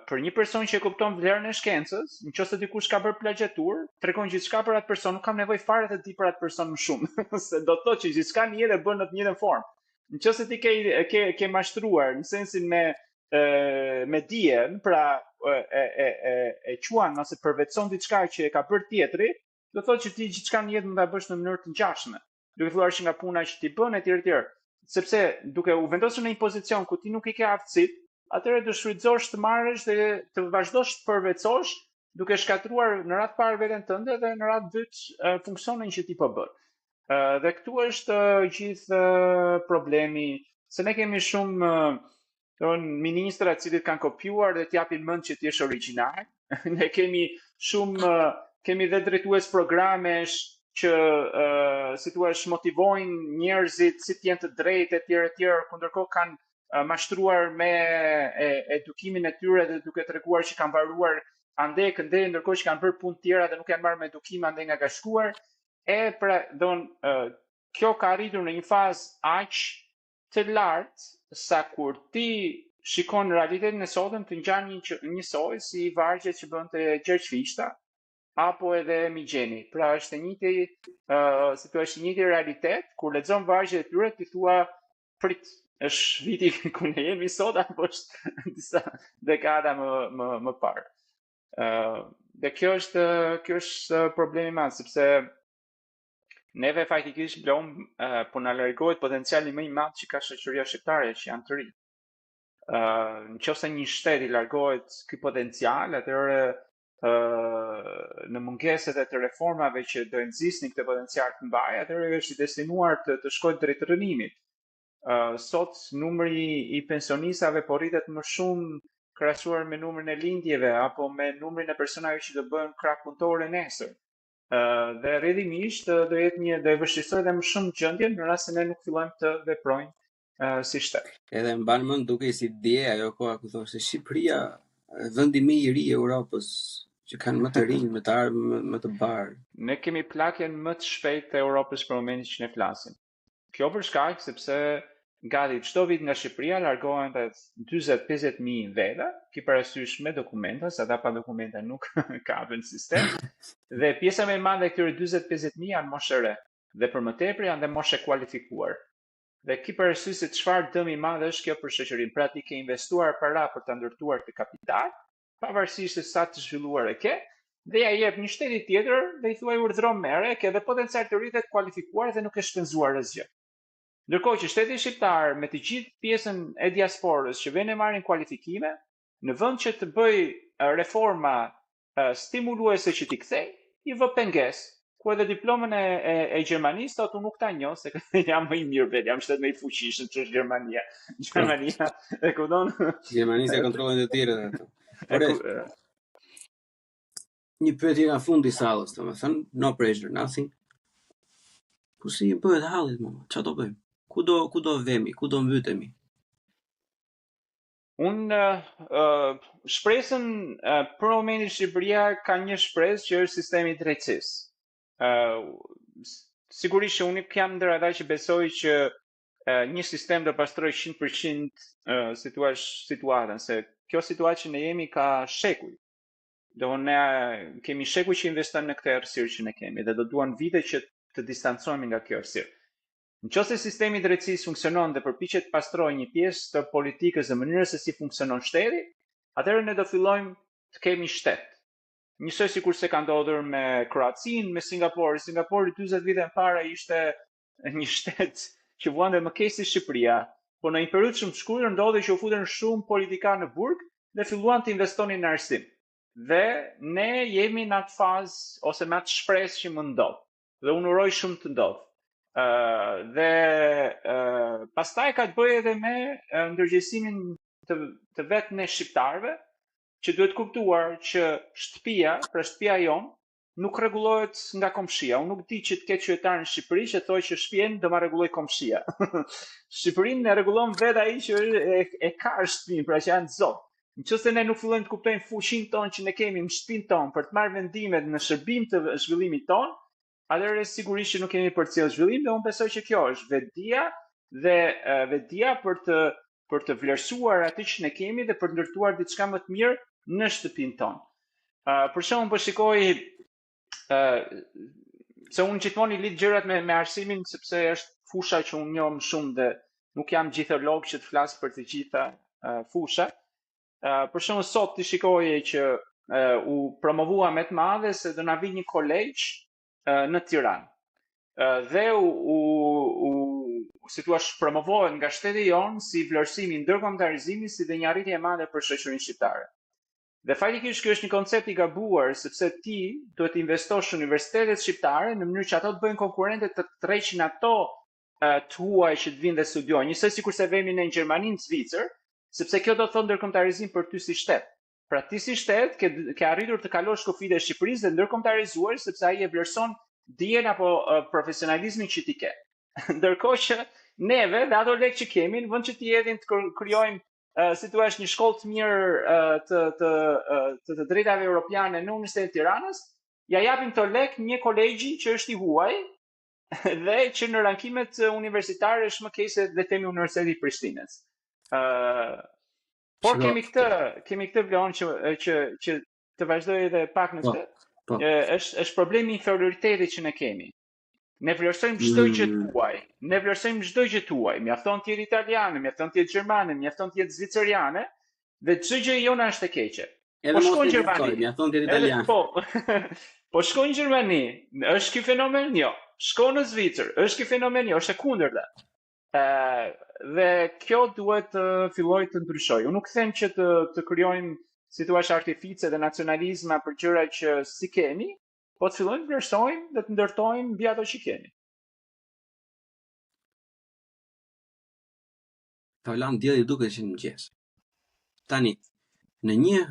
Për një person që e kupton vlerën e shkencës, nëse dikush ka bërë plagjiaturë, tregon gjithçka për atë person, nuk kam nevojë fare të di për atë person më shumë, se do të thotë që gjithçka në jetë e bën në të njëjtën formë. Në qoftë se ti ke, ke, ke mashtruar në sensin me, e, me dijen, pra e, e, e, e, e quan ose përvetëson diçka që e ka bërë tjetri, do thotë që ti gjithçka në jetë mund ta bësh në mënyrë të ngjashme, duke filluar që nga puna që ti bën etj etj. Sepse duke u vendosur në një pozicion ku ti nuk i ke aftësitë, atëherë do shfrytëzosh të marrësh dhe të vazhdosh të përvetësosh duke shkatërruar në radhë parë veten tënde dhe në radhë dytë funksionin që ti po bën. Dhe këtu është gjithë problemi, se ne kemi shumë Don ministra të cilët kanë kopjuar dhe të japin mend që ti je origjinal. Ne kemi shumë kemi dhe drejtues programesh që uh, si thua motivojnë njerëzit si të jenë të drejtë etj etj, ku ndërkohë kanë uh, mashtruar me e, edukimin e tyre dhe duke treguar që kanë mbaruar andej këndej ndërkohë që kanë bërë punë të tjera dhe nuk janë marrë me edukim andej nga ka shkuar. E pra, don uh, kjo ka arritur në një fazë aq të lartë sa kur ti shikon realitetin e sotëm të ngjan një që, njësoj si vargjet që bënte Gjergj Fishta apo edhe Migjeni. Pra është e njëjti, uh, si thua, është i njëjti realitet, kur lexon vargjet e tyre ti thua prit, është viti ku ne jemi sot apo është disa dekada më më më parë. Ë uh, dhe kjo është kjo është problemi i madh sepse Neve faktikisht Blom uh, po na largohet potenciali më i madh që ka shoqëria shqiptare që janë të rinj. Uh, në qoftë se një shtet i largohet ky potencial, atëherë uh, në mungesë edhe të reformave që do e nxisnin këtë potencial të mbajë, atëherë është i destinuar të, të shkojë drejt rrënimit. Uh, sot numri i pensionistave po rritet më shumë krahasuar me numrin e lindjeve apo me numrin e personave që do bëhen krah punëtore nesër. Dhe rrjedhimisht do jetë një do e vështirësojë edhe më shumë gjendjen në rast se ne nuk fillojmë të veprojmë uh, si shtet. Edhe mban mend dukej si dje ajo koha ku thoshte Shqipëria vendi më i ri i Europës që kanë më të rinj, më të ardhmë, më, më të barë. Ne kemi plakjen më të shpejtë të Europës për momentin që ne flasim. Kjo për shkak sepse gati çdo vit nga Shqipëria largohen rreth 40-50 mijë veta, ki parasysh me dokumenta, se ata pa dokumenta nuk kapen në sistem. Dhe pjesa më e madhe e këtyre 40-50 mijë janë moshë e re dhe për më tepër janë dhe moshë e kualifikuar. Dhe ki parasysh se çfarë dëmi i madh është kjo për shoqërinë. Pra ti ke investuar para për ta ndërtuar këtë kapital, pavarësisht se sa të zhvilluar e ke, dhe ja jep një shteti tjetër dhe i thuaj urdhëro merre, ke dhe potencial të ri dhe të kualifikuar dhe nuk ke shpenzuar asgjë. Ndërkohë që shteti shqiptar me të gjithë pjesën e diasporës që vjen e marrin kualifikime, në vend që të bëjë reforma stimuluese që t'i kthej, i vë pengesë, ku edhe diplomën e, e, e Gjermanisë thotë unë nuk ta njoh se jam më i mirë vetë, jam shtet më i fuqishëm që është Gjermania. Gjermania, e kupton? Gjermania e kontrollojnë të tjerët ato. Ore, një pyetje nga fundi i sallës, domethënë, no pressure, nothing. Po si i bëhet hallit, më? Çfarë do bëjmë? Ku do ku do vemi, ku do mbytemi? Unë uh, shpresën uh, për momentin Shqipëria ka një shpresë që është sistemi i drejtësisë. Uh, sigurisht që unë nuk jam ndër ata që besoj që uh, një sistem do pastrojë 100% uh, si thua situatën, se kjo situatë që ne jemi ka shekuj. Do ne kemi shekuj që investojmë në këtë errësirë që ne kemi dhe do duan vite që të distancohemi nga kjo errësirë. Në qoftë se sistemi i drejtësisë funksionon dhe përpiqet të pastrojë një pjesë të politikës dhe mënyrës se si funksionon shteti, atëherë ne do fillojmë të kemi shtet. Njësoj sikurse ka ndodhur me Kroacinë, me Singaporin. Singapori 40 vite më parë ishte një shtet që vuante më keq se Shqipëria, por në një periudhë shumë të shkurtër ndodhi që u futën shumë politikanë në burg dhe filluan të investonin në arsim. Dhe ne jemi në atë fazë ose me atë shpresë që mund ndodh. Dhe unë uroj shumë të ndodh. Ë uh, dhe uh, pastaj ka të bëjë edhe me uh, ndërgjegjësimin të të vetë ne shqiptarëve që duhet kuptuar që shtëpia, pra shtëpia jonë, nuk rregullohet nga komshia. Unë nuk di që të ketë qytetar në Shqipëri që thotë që shtëpinë do ma rregulloj komshia. Shqipërinë e rregullon vetë ai që e, e ka shtëpinë, pra që janë zot. Në qoftë se ne nuk fillojmë të kuptojmë fuqinë tonë që ne kemi në shtëpinë tonë për të marrë vendimet në shërbim të zhvillimit tonë, atëherë sigurisht që nuk kemi për të sjellë zhvillim dhe unë besoj që kjo është vetëdija dhe vetëdija për të për të vlerësuar atë që ne kemi dhe për të ndërtuar diçka më të mirë në shtëpinë tonë. Uh, për shembull, po shikoj uh, se unë gjithmonë i lidh gjërat me me arsimin sepse është fusha që unë njoh më shumë dhe. Nuk jam gjitholog që të flas për të gjitha uh, fushat. Uh, për shembull sot ti shikoje që uh, u promovua me të madhe se do na vijë një kolegj uh, në Tiranë. Uh, dhe u, u, u si thua promovohet nga shteti jonë si vlerësimi i ndërkombëtarizimit si dhe një arritje e madhe për shoqërinë shqiptare. Dhe faktikisht ky është një koncept i gabuar sepse ti duhet të investosh në universitetet shqiptare në mënyrë që ato të bëhen konkurrente të tërheqin ato të huaj që të vinë dhe studiojnë, njësoj sikurse vemi ne në Gjermani, në Zvicër, sepse kjo do të thotë ndërkombëtarizim për ty si shtet. Pra ti si shtet ke ke arritur të kalosh kufijtë e Shqipërisë dhe ndërkombëtarizuar sepse ai e vlerëson dijen apo uh, profesionalizmin që ti ke. Ndërkohë që neve dhe ato lekë që kemi, në vend që t'i hedhim të krijojmë uh, si thua një shkollë të mirë uh, të të uh, të të drejtave europiane në Universitetin e Tiranës, ja japim këto lekë një kolegji që është i huaj dhe që në rankimet universitare është më keq se dhe themi Universiteti i Prishtinës. Ë uh, por Shiko, kemi këtë, kemi këtë Vleon që që që të vazhdoj edhe pak në po, këtë. Po. Është është problemi i inferioritetit që ne kemi. Ne vlerësojmë çdo gjë të mm. huaj. Ne vlerësojmë çdo gjë të huaj. Mjafton të jetë italiane, mjafton të jetë gjermane, mjafton të jetë zviceriane dhe çdo gjë jona është e keqe. Edhe po shko në Gjermani, mjafton të jetë italian. Po. po shko në Gjermani, është ky fenomen? Jo. Shko në Zvicër, është ky fenomen? Jo, është e kundërta. Ë dhe kjo duhet të fillojë të ndryshojë. Unë nuk them që të të krijojmë si thua artifice dhe nacionalizma për gjëra që s'i kemi, po të fillojmë të vlerësojmë dhe të ndërtojmë mbi ato që kemi. Taulant dielli duket që në mëngjes. Tani, në një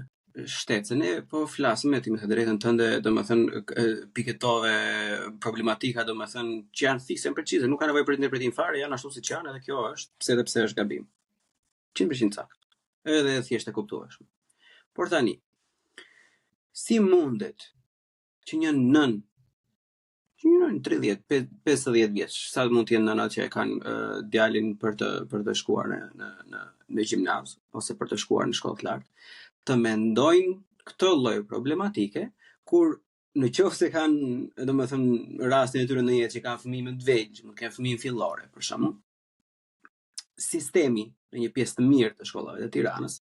shtet, se ne po flasim me ti me të drejtën tënde, domethënë piketove problematika, domethënë që janë fikse precize, nuk ka nevojë për interpretim fare, janë ashtu siç janë edhe kjo është, pse edhe pse është gabim. 100% saktë. Edhe e thjesht e kuptueshme. Por tani, si mundet që një nënë që një nënë 30, 50 vjeç, sa mund të jenë nënat që e kanë uh, djalin për të për të shkuar në në në në gjimnaz ose për të shkuar në shkollë të lartë, të mendojnë këtë lloj problematike kur në qoftë se kanë, domethënë, rastin e tyre në jetë që kanë fëmijë më të vegjël, mund të kenë fëmijë fillore, për shembull, sistemi në një pjesë të mirë të shkollave të Tiranës,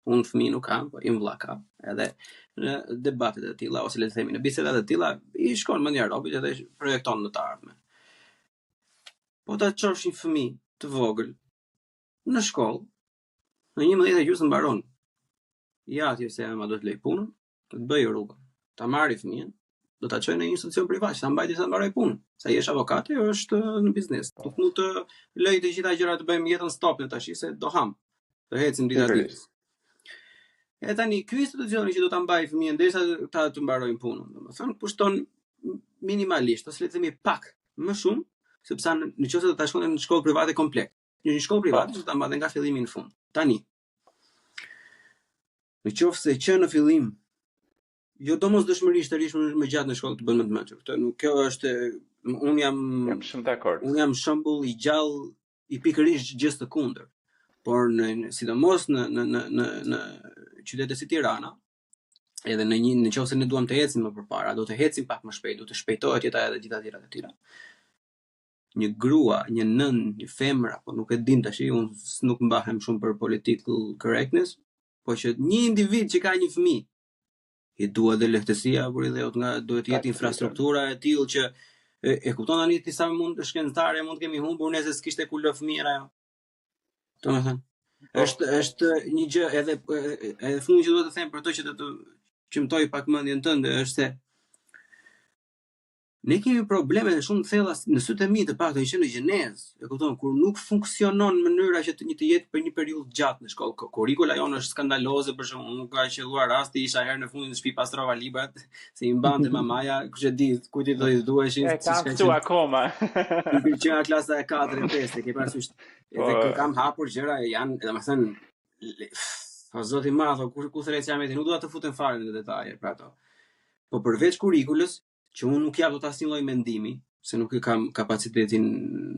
unë fëmijë nuk kam, po im vëlla ka, edhe në debatet e tilla ose le të themi në biseda të tilla i shkon mendja robit edhe projekton në të ardhmen. Po ta çosh një fëmijë të vogël në shkollë, në 11 e gjysmë mbaron. Ja atje se ëma do të lejë punën, do të bëjë rrugën. Ta marri fëmijën, do ta çojë në një institucion privat, ta mbajë derisa të mbarojë punën. Se ai është avokat, ajo është në biznes. Po. Nuk mund të lëj të gjitha gjërat të bëjmë jetën stop në tash se do ham. Do ecim dita ditës. E tani ky institucioni që do ta mbajë fëmijën derisa ta të mbarojnë punën, domethënë kushton minimalisht ose le të themi pak më shumë, sepse në, në qoftë se do ta shkonte në shkollë private komplet. Në një shkollë private po. do ta mbante nga fillimi në fund. Tani, Në qoftë se që në fillim jo domosdoshmërisht të rrish më, më gjatë në shkollë të bën më të mençur. Këtë nuk kjo është un jam jam shumë dakord. Un jam shembull i gjallë i pikërisht gjës të kundërt. Por në, në sidomos në në në në në qytete si Tirana, edhe në një në qoftë se ne duam të ecim më përpara, do të ecim pak më shpejt, do të shpejtohet jeta edhe gjitha tjera të tjera. Një grua, një nënë, një femër apo nuk e dim tash, unë nuk mbahem shumë për political correctness, po që një individ që ka një fëmijë, i duhet dhe lehtësia por i dheut nga duhet të jetë infrastruktura e tillë që e, e kupton tani ti sa mund shkencëtare mund të kemi humbur nëse s'kishte ku lë fëmijën ajo. Domethënë, po. është është një gjë edhe edhe fundi që duhet të them për ato që të të qëmtoj pak mendjen tënde është se Ne kemi probleme shumë të thella në sytë e mi të paktën që në gjenezë, e kupton, kur nuk funksionon mënyra që të një të jetë për një periudhë të gjatë në shkollë. Kurrikula jonë është skandaloze për shembull, nuk ka qelluar rasti, isha herën e fundit në shtëpi pastrova librat, se i mbante mamaja, kush e di kujt i do i duheshin, e kam këtu akoma. Më që nga klasa e 4 e 5, e ke parasysh. Edhe po. kam hapur gjëra janë, domethënë, o zoti i madh, ku ku thret jam nuk dua të futem fare në detaje për ato. Po përveç kurrikulës, që unë nuk jap dot asnjë lloj mendimi, se nuk e kam kapacitetin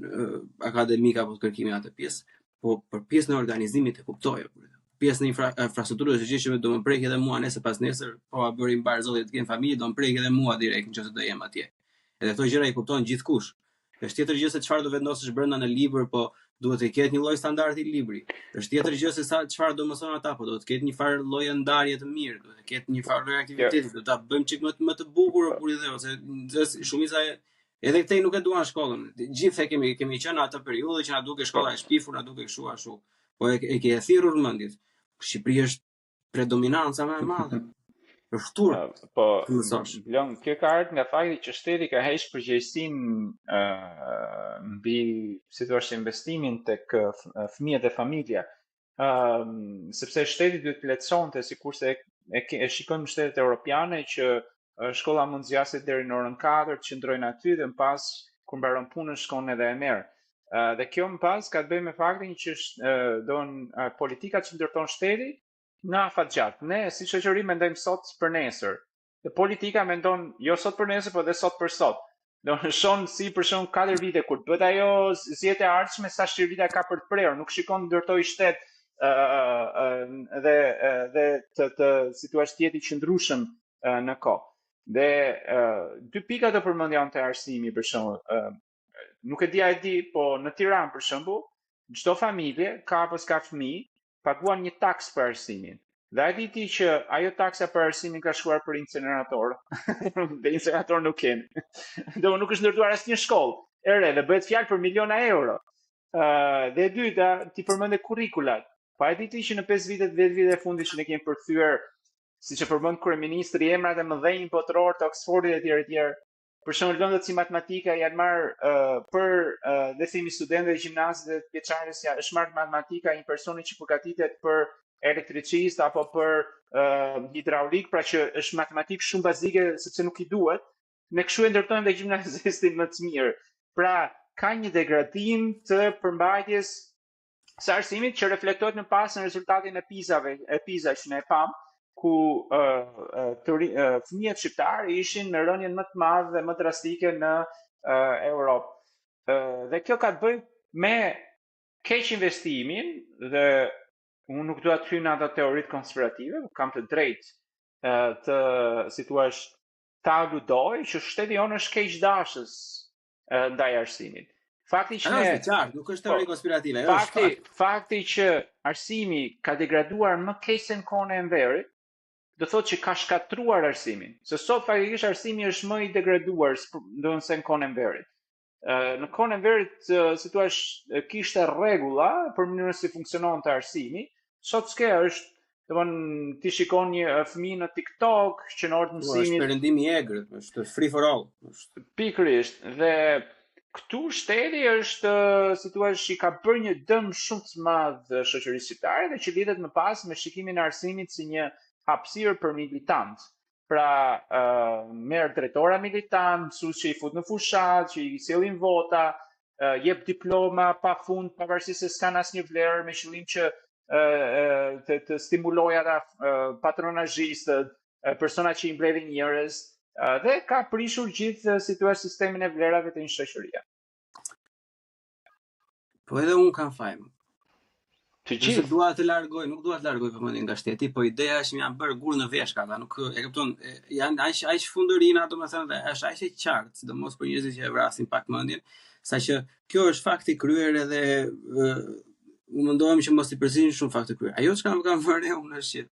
uh, akademik apo të kërkimit atë pjesë, po për pjesën e organizimit e kuptoj. Pjesën e infra, infrastrukturës është gjë që do më prekë edhe mua nesër pas nesër, po a bëri mbar Zoti të kem familje, do më prekë edhe mua direkt nëse do jem atje. Edhe këto gjëra i kupton gjithkush. Është tjetër gjë se çfarë do vendosësh brenda në libër, po Duhet të ketë një lloj standardi libri. Është tjetër gjë se sa çfarë do mësojnë ata, po duhet të ketë një farë lloj ndarje të mirë, duhet të ketë një farë lloj aktiviteti, do ta bëjmë çik më të më të bukur o burrë i dheut, se shumica e edhe këtej nuk e duan shkollën. Gjithë e kemi kemi qenë në atë periudhë që na dukej shkolla e shpifur, na dukej kështu ashtu. Po e, e ke e thirrur mendjet. Shqipëria është predominanca më e madhe. Është turp. Po, Blon, kjo ka ardhur nga fakti që shteti ka heq përgjegjësinë uh, mbi, si thua, investimin tek fëmijët dhe familja. Ë, uh, sepse shteti duhet të lehtësonte sikurse e, e, e shikojmë në shtetet europiane që shkolla mund të zgjasë deri në orën 4, të qëndrojnë aty dhe më pas kur mbaron punën shkon edhe e merr. Uh, dhe kjo më pas ka të bëjë me faktin që uh, don uh, politikat që ndërton shteti në afat gjatë. Ne si shoqëri mendojmë sot për nesër. Dhe politika mendon jo sot për nesër, por edhe sot për sot. Do në shon si për shembull 4 vite kur të bëhet ajo zgjedhja e ardhshme sa shirita ka për të prerë, nuk shikon ndërtoj shtet ë uh, uh, dhe uh, dhe të të si thua të jetë i qëndrueshëm uh, në kohë. Dhe uh, dy pika të përmendja unë te arsimi për shembull, uh, nuk e di a e di, po në Tiranë për shembull, çdo familje ka apo s'ka fëmijë, paguan një taksë për arsimin. Dhe a e di ti që ajo taksa për arsimin ka shkuar për incenerator? dhe incenerator nuk kemi. Do nuk është ndërtuar asnjë shkollë e re dhe bëhet fjalë për miliona euro. Uh, dhe e dyta, ti përmende kurrikulat. Pa e di ti që në 5 vitet, 10 vitet e fundit që ne kemi përkthyer, siç e përmend kryeministri, emrat e mëdhenj botëror të Oxfordit e tjerë e tjerë, Për shembull, lëndët si matematika janë marrë uh, për uh, le të themi studentët e gjimnazit dhe të vjeçares ja është marrë matematika një personi që përgatitet për elektricist apo për uh, hidraulik, pra që është matematikë shumë bazike sepse nuk i duhet. Ne kështu e ndërtojmë dhe gjimnazistin më të mirë. Pra, ka një degradim të përmbajtjes së arsimit që reflektohet më pas në rezultatin e PISA-ve, e PISA që ne e pamë, ku uh, të, uh, fëmijët shqiptarë ishin me rënien më të madhe dhe më drastike në uh, Europë. Uh, dhe kjo ka të bëjë me keq investimin dhe unë nuk dua të hyj në ato teoritë konspirative, por kam të drejtë uh, të, si thua, të aludoj që shteti jonë është keqdashës ndaj arsimit. Fakti që ne është qartë, nuk është teori po, konspirative, ajo është fakt. Fakti që arsimi ka degraduar më keq se në kohën e Enverit, do thotë që ka shkatërruar arsimin. Se sot faktikisht arsimi është më i degraduar ndonëse në kohën e Enverit. Në kohën e Enverit, si thua, kishte rregulla për mënyrën si funksiononte arsimi, sot s'ke është Domthon ti shikon një fëmijë në TikTok që në orë të po, mësimit është perëndimi i egër, është free for all. Është pikërisht dhe këtu shteti është, si thua, i ka bërë një dëm shumë të madh shoqërisë shqiptare dhe që lidhet më pas me shikimin e arsimit si një hapësirë për militant. Pra, uh, merr drejtora militant, mësues që i fut në fushat, që i sjellin vota, uh, jep diploma pa fund, pavarësisht se s'kan asnjë vlerë me qëllim që të, të stimulojë ata patronazhistët, persona që i mbledhin njerëz dhe ka prishur gjithë si thua sistemin e vlerave të një shoqërie. Po edhe un kam faj. Të gjithë. Nuk dua të largoj, nuk dua të largoj vëmendjen nga shteti, po ideja është që janë bërë gur në veshka, ata nuk e kupton, janë aq aq fundërina, domethënë dhe është aq e qartë, sidomos për njerëzit që e vrasin pak mendjen, saqë kjo është fakt i kryer edhe unë mundohem që mos t'i përziej shumë fakte të kryer. Ajo çka më kam vënë re unë është që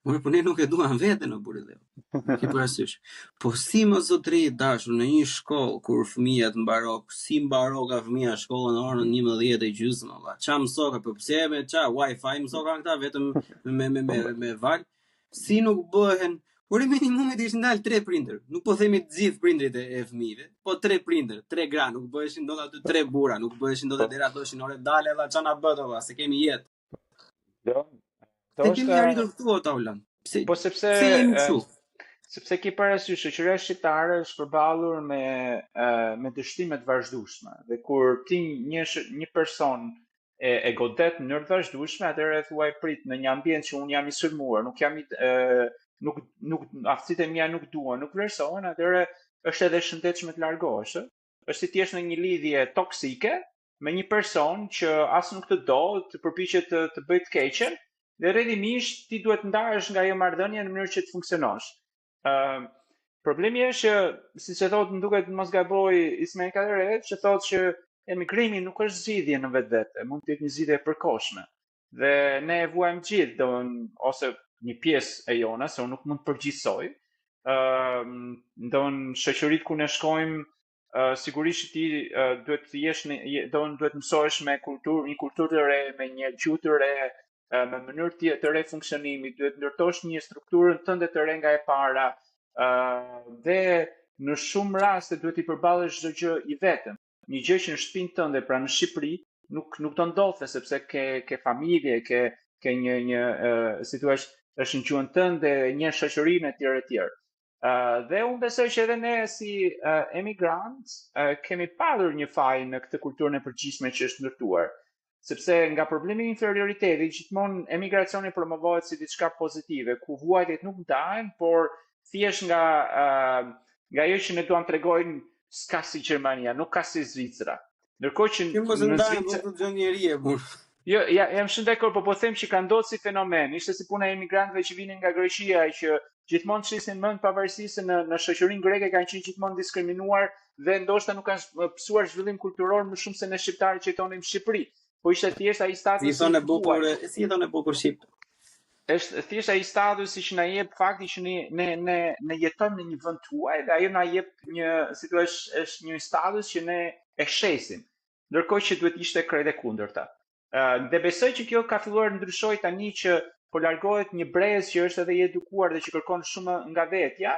More, po ne nuk e duam veten o burrë dheu. Ke parasysh. Po si më zotri i dashur në një shkollë kur fëmijët mbaro, si mbaroka fëmija shkollën në orën 11 e gjysmë, valla. Ça mësoka, po pse me ça wifi mësoka këta vetëm me me me me val. Si nuk bëhen Ore minimumi të ishin dalë tre prindër. Nuk po themi të gjithë prindërit e, e fëmijëve, po tre prindër, tre gra, nuk bëheshin dot aty tre burra, nuk bëheshin dot deri ato thoshin ore dale valla ça na bëtë valla, se kemi jetë. Jo. Të është kemi arritur këtu o Taulant. Pse? Po sepse pse jemi kështu? Sepse ke parasysh shoqëria shqiptare është përballur me me dështime të vazhdueshme dhe kur ti një një person e, e godet në mënyrë të vazhdueshme, atëherë thuaj prit në një ambient që un jam i sulmuar, nuk jam i e, nuk nuk aftësitë e mia nuk duhen, nuk vlerësohen, atëherë është edhe e shëndetshme të largohesh, ë? Është si të jesh në një lidhje toksike me një person që as nuk të do, të përpiqet të të bëjë të keqen dhe rrjedhimisht ti duhet të ndahesh nga ajo marrëdhënie në mënyrë që të funksionosh. Ë uh, problemi është që siç e thotë, më duket mos gaboj Ismail Kadare, që thotë që. emigrimi nuk është zgjidhje në vetvete, mund të jetë një zgjidhje e përkohshme. Dhe ne e vuajmë gjithë, do ose një pjesë e jona, se unë nuk mund të përgjithësoj, ë uh, do në shoqëritë ku ne shkojmë, uh, sigurisht që ti uh, duhet të jesh në do duhet të mësohesh me kulturë, një kulturë të re, me një gjuhë të re, uh, me mënyrë të, të re funksionimi, duhet ndërtosh një strukturën tënde të re nga e para, uh, dhe në shumë raste duhet t'i përballesh çdo gjë i vetëm. Një gjë që në shtëpinë tënde, pra në Shqipëri, nuk nuk do ndodhte sepse ke ke familje, ke ke një një uh, si thua, është në gjuhën tënde, një shoqërinë etj etj. Uh, dhe unë besoj që edhe ne si uh, emigrant uh, kemi patur një faj në këtë kulturën e përgjithshme që është ndërtuar. Sepse nga problemi i inferioritetit gjithmonë emigracioni promovohet si diçka pozitive, ku vuajtjet nuk ndahen, por thjesht nga uh, nga ajo që ne duam tregojmë s'ka si Gjermania, nuk ka si Zvicra. Ndërkohë që në Zvicër nuk do të gjë njeri e burr. Jo, ja, jam shumë dakord, po po them që ka ndodhur si fenomen. Ishte si puna e emigrantëve që vinin nga Greqia që gjithmonë shisnin mend pavarësisht se në në shoqërinë greke kanë qenë gjithmonë diskriminuar dhe ndoshta nuk kanë pësuar zhvillim kulturor më shumë se ne shqiptarët që jetonim në Shqipëri. Po ishte thjesht ai statusi. Si thonë bukur, si thonë bukur shqip. Është thjesht ai statusi që na jep fakti që ne ne ne ne jetojmë në një vend të huaj dhe ajo na jep një, si thua, është një status që ne e shesim. Ndërkohë që duhet ishte krejt e kundërta. Uh, dhe besoj që kjo ka filluar të ndryshojë tani që po largohet një brez që është edhe i edukuar dhe që kërkon shumë nga vetja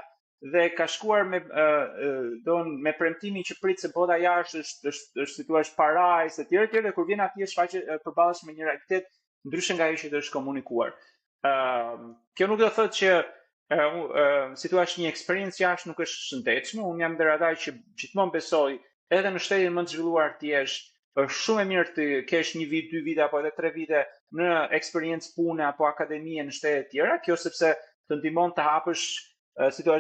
dhe ka shkuar me uh, don me premtimin që prit se bota jashtë është është është si thua është parajsë etj etj dhe kur vjen atje shfaqet përballesh me një realitet ndryshe nga ajo që të është komunikuar. Ë uh, kjo nuk do të thotë që uh, uh, si thua një eksperiencë jashtë nuk është e shëndetshme, unë jam ndër ata që gjithmonë besoj edhe në shtetin më të zhvilluar të jesh, është shumë e mirë të kesh një vit, dy vite apo edhe tre vite në eksperiencë pune apo akademie në shtete të tjera, kjo sepse të ndihmon të hapësh si thua,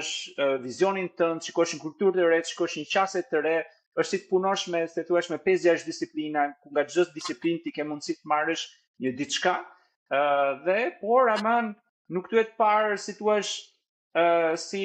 vizionin tënd, të shikosh një kulturë të re, të shikosh një qasje të re, është si të punosh me, si thua, me 5-6 disiplina, ku nga çdo disiplinë ti ke mundësi të marrësh një diçka, ë dhe por aman nuk duhet parë si thua ë si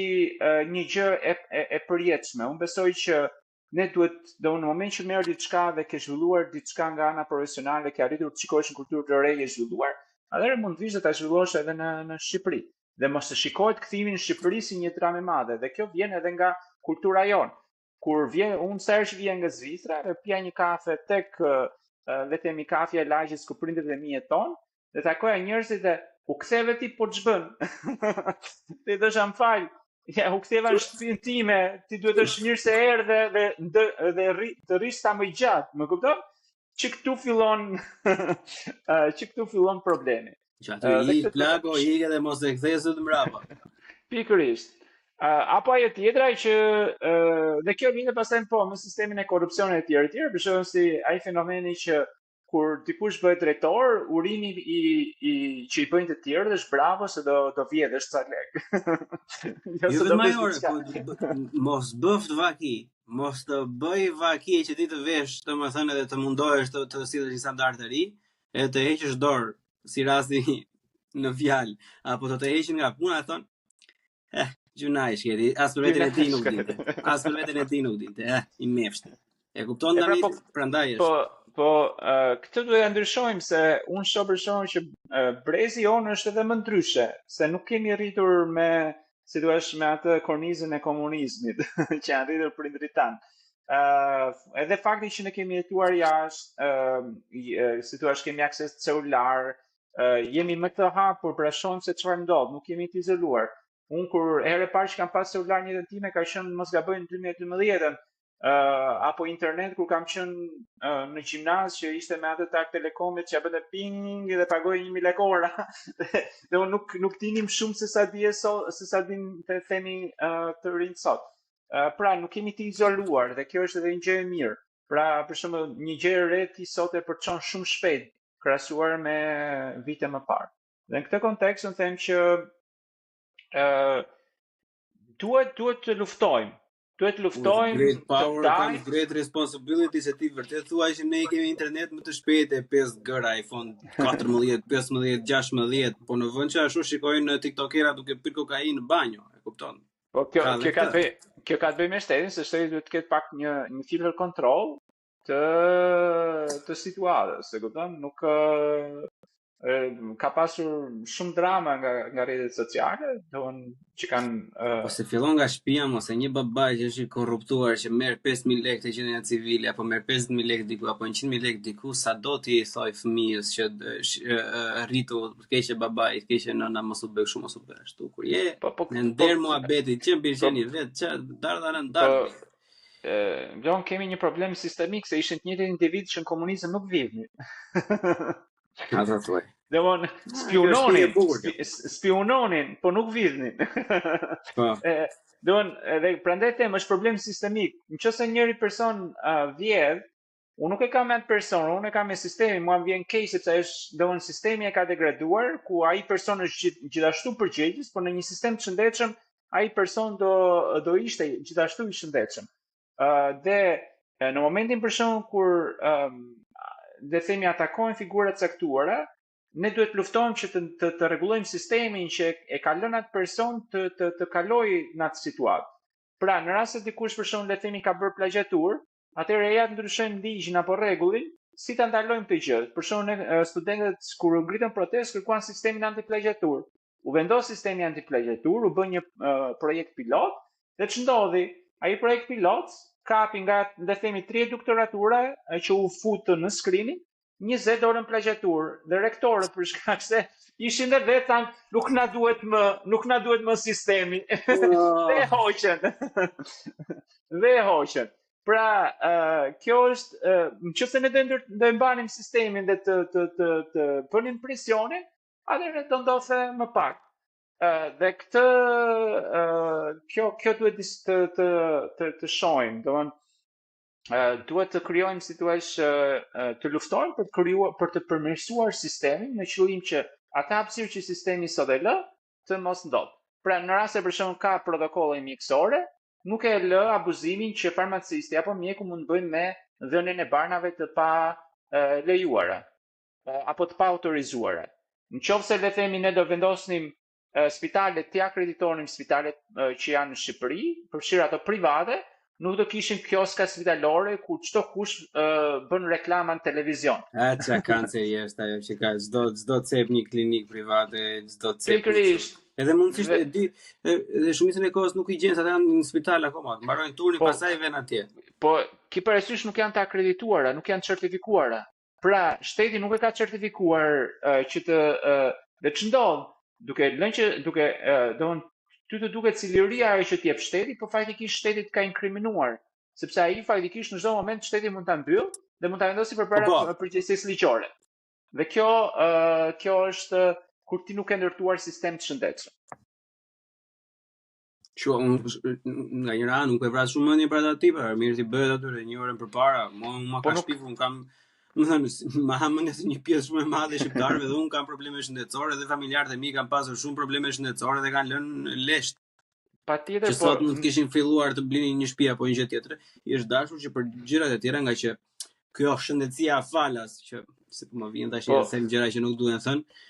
një gjë e, e, e përjetshme. Unë besoj që ne duhet do në moment që merr diçka dhe ke zhvilluar diçka nga ana profesionale, ke arritur të shikosh një kulturë të re e zhvilluar, atëherë mund të vish dhe ta zhvillosh edhe në në Shqipëri. Dhe mos të shikohet kthimi në Shqipëri si një dramë e madhe dhe kjo vjen edhe nga kultura jonë. Kur vjen unë sa herë që vija nga Zvicra dhe pija një kafe tek le të themi kafja e lagjes ku prindërit e mi jeton, dhe takoja njerëzit dhe u ktheve ti po ç'bën. Dhe i thosha më fal, ja u ktheva në shtëpinë time, ti duhet të është mirë se erdhe dhe ndë, dhe rri, të rrish sa më gjatë, më kupton? Që këtu fillon që këtu fillon problemi. Që aty i ik plako, ik edhe mos e kthej sytë mbrapa. Pikërisht. Uh, apo ajo tjetra që uh, dhe kjo vjen pastaj po me sistemin e korrupsionit e tjerë e tjerë, për shembull si ai fenomeni që kur dikush bëhet drejtor, urimi i, i që i bëjnë të tjerët është bravo se do do vjedhësh ca lek. jo, jo vetëm ajo, po, mos bëft vaki, mos të bëj vaki që ti të vesh, domethënë edhe të mundohesh të të sjellësh një standard të ri, edhe të heqësh dorë si rasti në fjalë, apo të të heqin nga puna, thon, Eh, gjynah i shkreti, as për veten e tij nuk dinte. As për veten e tij nuk dinte. Eh, i mefshtë. E kupton pra, tani, po, prandaj është. Po, po, uh, këtë duhet ta ndryshojmë se unë shoh për shembull që uh, brezi jonë është edhe më ndryshe, se nuk kemi rritur me si thua me atë kornizën e komunizmit që janë rritur prindërit tanë. Uh, edhe fakti që ne kemi jetuar jashtë, uh, si thua, kemi akses të celular, uh, jemi më të hapur, pra shohim se çfarë ndodh, nuk jemi të izoluar. Unë kur herë e parë që kam pas celular në jetën time ka qenë mos gaboj në 2012-ën, uh, apo internet kur kam qenë uh, në gjimnaz që ishte me atë të Telekomit që ja bënte ping dhe pagoj 1000 lekë ora. dhe unë nuk nuk dinim shumë se sa dije sot, se sa din të themi uh, të rinj sot. Uh, pra nuk jemi të izoluar dhe kjo është edhe një gjë e mirë. Pra, për shembull, një gjë e re ti sot e përçon shumë shpejt krahasuar me vite më parë. Dhe në këtë kontekst unë them që ë uh, duhet duhet të luftojmë. Duhet të luftojmë. Great power comes great responsibility se ti vërtet thua që ne kemi internet më të shpejtë e 5G, iPhone 14, 15, 16, po në vend që ashtu shikojnë TikTokera duke pirë kokainë në banjo, e kupton? Po kjo kjo ka të bëjë kjo ka të bëjë me shtetin, se shteti duhet të ketë pak një një filtër kontroll. të të situatës, e kupton? Nuk e, ka pasur shumë drama nga nga rrjetet sociale, domthon që kanë e, Po se fillon nga shtëpia mos e një baba që është i korruptuar që merr 5000 lekë te gjendja civile apo merr 50000 lekë diku apo 100000 lekë diku, sa do ti i thoj fëmijës që rritu të keqe babai, të keqe nëna, mos u bëj kështu, mos u bëj ashtu. Kur je po po në nder po muhabetit, që po qeni vet, që dardha në po dardhë. Leon kemi një problem sistemik se ishin të njëjtit individ që në komunizëm nuk vidhnin. Atë thuaj. Domthon Ah, spiunonin, spi, spiunonin, po nuk vidhnin. Po. E, domthon edhe prandaj them është problem sistemik. Nëse njëri person uh, vjedh, unë nuk e kam me atë person, unë e kam me sistemin, mua më vjen keq sepse është domthon sistemi e ka degraduar ku ai person është gjith, gjithashtu përgjegjës, por në një sistem të shëndetshëm ai person do do ishte gjithashtu i shëndetshëm. Ë uh, dhe në momentin për shembull kur um, le të themi atakohen figura të caktuara, ne duhet të luftojmë që të të, të rregullojmë sistemin që e ka lënë atë person të të të kalojë në atë situatë. Pra, në rast se dikush për shembull le të themi ka bërë plagjiaturë, atëherë eja të ndryshojmë ligjin apo rregullin, si ta ndalojmë këtë gjë. Për shembull, ne studentët kur u ngritën protestë kërkuan sistemin antiplagjiaturë. U vendos sistemi antiplagjiaturë, u bë një uh, projekt pilot dhe ç'ndodhi? Ai projekt pilot kapi nga le të themi 30 doktoratura që u futën në screening, 20 dolën plagjiaturë dhe rektorët për shkak se ishin dhe vetë thanë nuk na duhet më, nuk na duhet më sistemi. Oh. dhe e hoqën. dhe e hoqën. Pra, uh, kjo është, uh, në qoftë se ne do ndër, do e mbanim sistemin dhe të të të të bënim presionin, atëherë do ndodhte më pak. Uh, dhe këtë uh, kjo kjo duhet të të të të shohim, domthon uh, duhet të krijojmë si thua uh, të luftojmë për të krijuar për të përmirësuar sistemin me qëllim që atë hapësirë që sistemi sot e lë të mos ndodh. Pra në rast se për shembull ka protokolle mjekësore, nuk e lë abuzimin që farmacisti apo mjeku mund të bëjë me dhënien e barnave të pa uh, lejuara apo të pa autorizuara. Në qoftë se le themi ne do vendosnim spitalet, t'i akreditonim spitalet që janë në Shqipëri, përfshirë ato private, nuk do kishim kioska spitalore ku çdo kush bën reklama në televizion. A ça kanceri është ajo që ka çdo çdo cep një klinikë private, çdo cep. Pikërisht. Edhe mundësisht e di, edhe shumicën e kohës nuk i gjen se ata janë në spital akoma, mbarojnë turnin, po, pastaj vën atje. Po, ki parasysh nuk janë të akredituara, nuk janë certifikuara. Pra, shteti nuk e ka certifikuar uh, që të uh, dhe ç'ndodh, duke lënë që duke uh, domthon ty të duket si liria ajo që të jep shteti, po faktikisht shteti të ka inkriminuar, sepse ai faktikisht në çdo moment shteti mund ta mbyll dhe mund ta vendosi përpara po, po. përgjegjësisë ligjore. Dhe kjo uh, kjo është kur ti nuk ke ndërtuar sistem të shëndetshëm. Që unë nga njëra anë nuk e vras shumë mendjen për ata tipa, mirë t'i bëhet atyre një orë përpara, mua unë ma po ka nuk... shpifur, unë kam më thënë, ma ha mendja se një pjesë shumë e madhe e shqiptarëve dhe unë kam probleme shëndetësore dhe familjarët e mi kanë pasur shumë probleme shëndetësore dhe kanë lënë lesht. Patjetër, që po sot mund të kishin filluar të blinin një shtëpi apo një gjë tjetër, i është dashur që për gjërat e tjera nga që kjo shëndetësia falas që se po më vjen tash po. të them gjëra që nuk duhen thënë,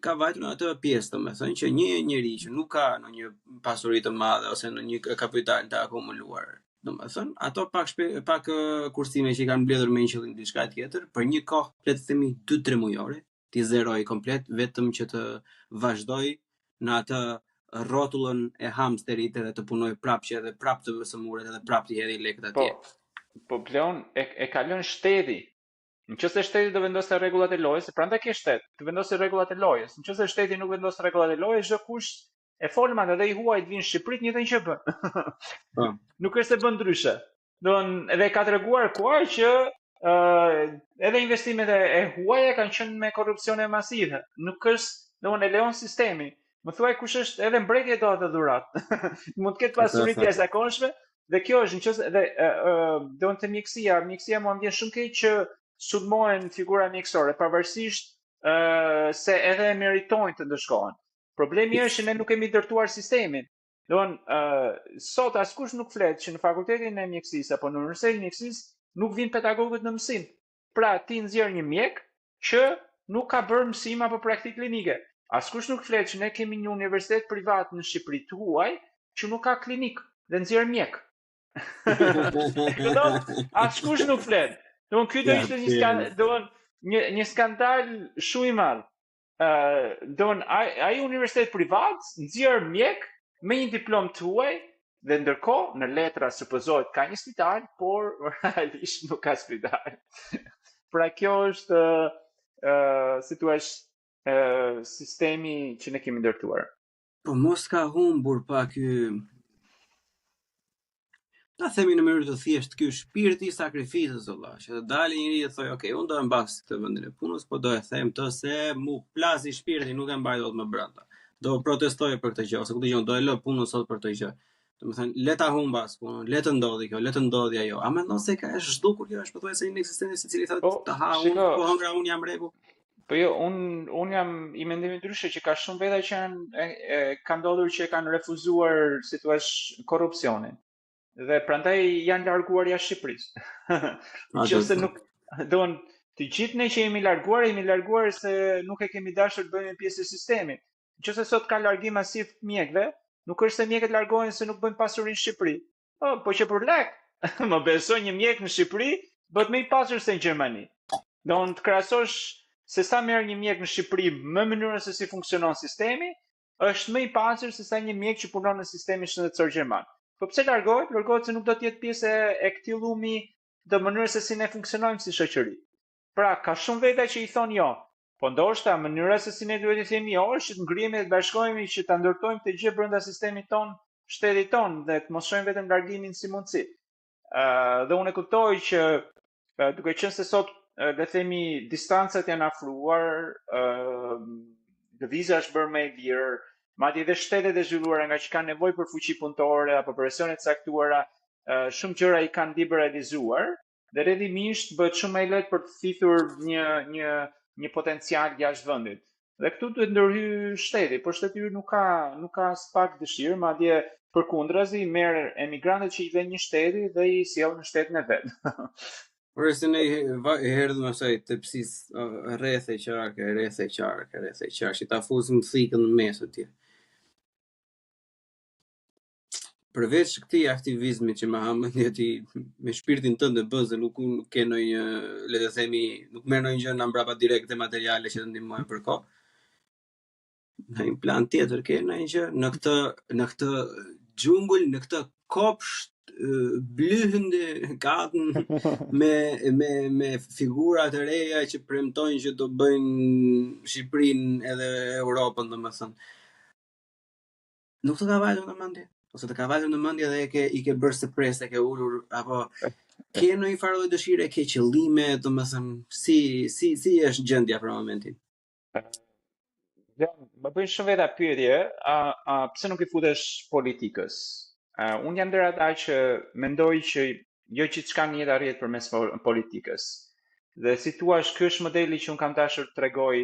ka vajtur në atë pjesë, domethënë që një njeri që nuk ka ndonjë pasuri të madhe ose ndonjë kapital të akumuluar, domethënë ato pak shpe, pak kursime që i kanë mbledhur me një qëllim diçka tjetër, për një kohë, le të themi 2-3 mujore, t'i zeroj komplet vetëm që të vazhdoj në atë rrotullën e hamsterit edhe të punoj prapë që edhe prapë të sëmuret edhe prapë t'i hedhi lekët atje. Po, po Bleon e, e ka lënë shteti. Në qoftë se shteti do vendoste rregullat e lojës, prandaj ke shtet, të vendosi rregullat e lojës. Në qoftë se shteti nuk vendos rregullat e lojës, çdo kush e folëm atë edhe i huaj të vinë në Shqipëri të njëjtën gjë bën. Po. Nuk është se bën ndryshe. Don edhe ka treguar koha që uh, edhe investimet e, e huaja kanë qenë me korrupsione masive. Nuk është, domthon e lejon sistemi. Më thuaj kush është edhe mbreti e do atë dhuratë. Mund të ketë pasuri të jashtëzakonshme dhe kjo është nëse edhe uh, don të mjekësia, mjekësia mua më vjen shumë keq që sulmohen figura mjekësore pavarësisht uh, se edhe e meritojnë të ndëshkohen. Problemi është që ne nuk kemi ndërtuar sistemin. Domthon, uh, sot askush nuk flet që në fakultetin e mjekësisë apo në universitetin e mjekësisë nuk vijnë pedagogët në mësim. Pra, ti nxjerr një mjek që nuk ka bërë mësim apo praktikë klinike. Askush nuk flet që ne kemi një universitet privat në Shqipëri të huaj që nuk ka klinikë dhe nxjerr mjek. Kupton? Askush nuk flet. Domthon ky do ishte një skandal, domthon një një skandal shumë i madh. Ë, uh, domthon ai ai universitet privat nxjerr mjek me një diplomë të huaj dhe ndërkohë në letra supozohet ka një spital, por realisht nuk ka spital. pra kjo është ë uh, si thua uh, sistemi që ne kemi ndërtuar. Po mos ka humbur pak ky ta themi në mënyrë të thjeshtë ky shpirti i sakrificës vëlla, që të dalë njëri e thojë, ok, unë do e mbas këtë vendin e punës, po do e them të se mu plasi shpirti, nuk e mbaj dot më brenda. Do protestoj për këtë gjë ose ku dëgjon, do e lë punën sot për këtë gjë. Domethënë, le ta humbas punën, le të ndodhi kjo, le të ndodhi ajo. A mendon se ka është zhdukur kjo, është pothuajse inekzistente secili thotë po, të ha unë, po hëngra unë jam rregull. Po jo, un un jam i mendimit ndryshe që ka shumë veta që janë e, e, ka ndodhur që e kanë refuzuar, si thua, korrupsionin. Dhe prandaj janë larguar jashtë Shqipërisë. Nëse nuk don të gjithë ne që jemi larguar, jemi larguar se nuk e kemi dashur të bëhemi pjesë e sistemit. Nëse sot ka largim masiv të mjekëve, nuk është se mjekët largohen se nuk bëjnë pasuri në Shqipëri. Po, po që për lek. Më beso një mjek në Shqipëri bëhet më i pasur se në Gjermani. Do të krahasosh se sa merr një mjek në Shqipëri me mënyrën se si funksionon sistemi, është më i pasur se sa një mjek që punon në sistemin shëndetësor gjerman. Po pse largohet? Largohet se nuk do të jetë pjesë e, e këtij llumi të mënyrës se si ne funksionojmë si shoqëri. Pra, ka shumë veta që i thonë jo. Po ndoshta mënyra se si ne duhet të themi jo është që të ngrihemi dhe të bashkohemi që ta ndërtojmë këtë gjë brenda sistemit tonë, shtetit tonë dhe të mos shohim vetëm largimin si mundësi. Ë uh, dhe unë e kuptoj që uh, duke qenë se sot uh, le të themi distancat janë afruar, ë uh, lëvizja është bërë më e lirë, madje edhe shtetet e zhvilluara nga që kanë nevojë për fuqi punëtore apo profesione të caktuara, uh, shumë gjëra i kanë liberalizuar dhe rrjedhimisht bëhet shumë më e lehtë për të thithur një një një potencial jashtë vendit. Dhe këtu duhet ndërhyj shteti, por shteti ynë nuk ka nuk ka aspak dëshirë, madje përkundrazi merr emigrantët që i vjen një shteti dhe i sjell në shtetin e vet. Por se ne i herdhëm asaj tepsisë rreth e qark, rreth e qark, rreth e qark, që ta fusim thikën në mes atje. Përveç këtij aktivizmi që më ha mendja ti me shpirtin tënd e bën se nuk nuk ke ndonjë, le të themi, nuk merr ndonjë gjë nga mbrapa direkte materiale që të ndihmojnë për kohë. Në një plan tjetër ke ndonjë gjë në këtë në këtë xhungël, në këtë kopsht blühende Garten me me me figura të reja që premtojnë që do bëjnë Shqipërinë edhe Europën, domethënë. Nuk të ka vajtur në mendje? Ose të ka vajtur në mendje dhe e ke i ke bërë suppress, e ke ulur apo ke ndonjë farë lloj dëshire, ke qëllime, domethënë si si si është gjendja për momentin? Ja, më bëjnë shumë veta pyetje, a, a pse nuk i futesh politikës? A, unë jam ndër ata që mendoj që jo gjithçka në jetë arrihet përmes politikës. Dhe si thua, ky është modeli që unë kam dashur të tregoj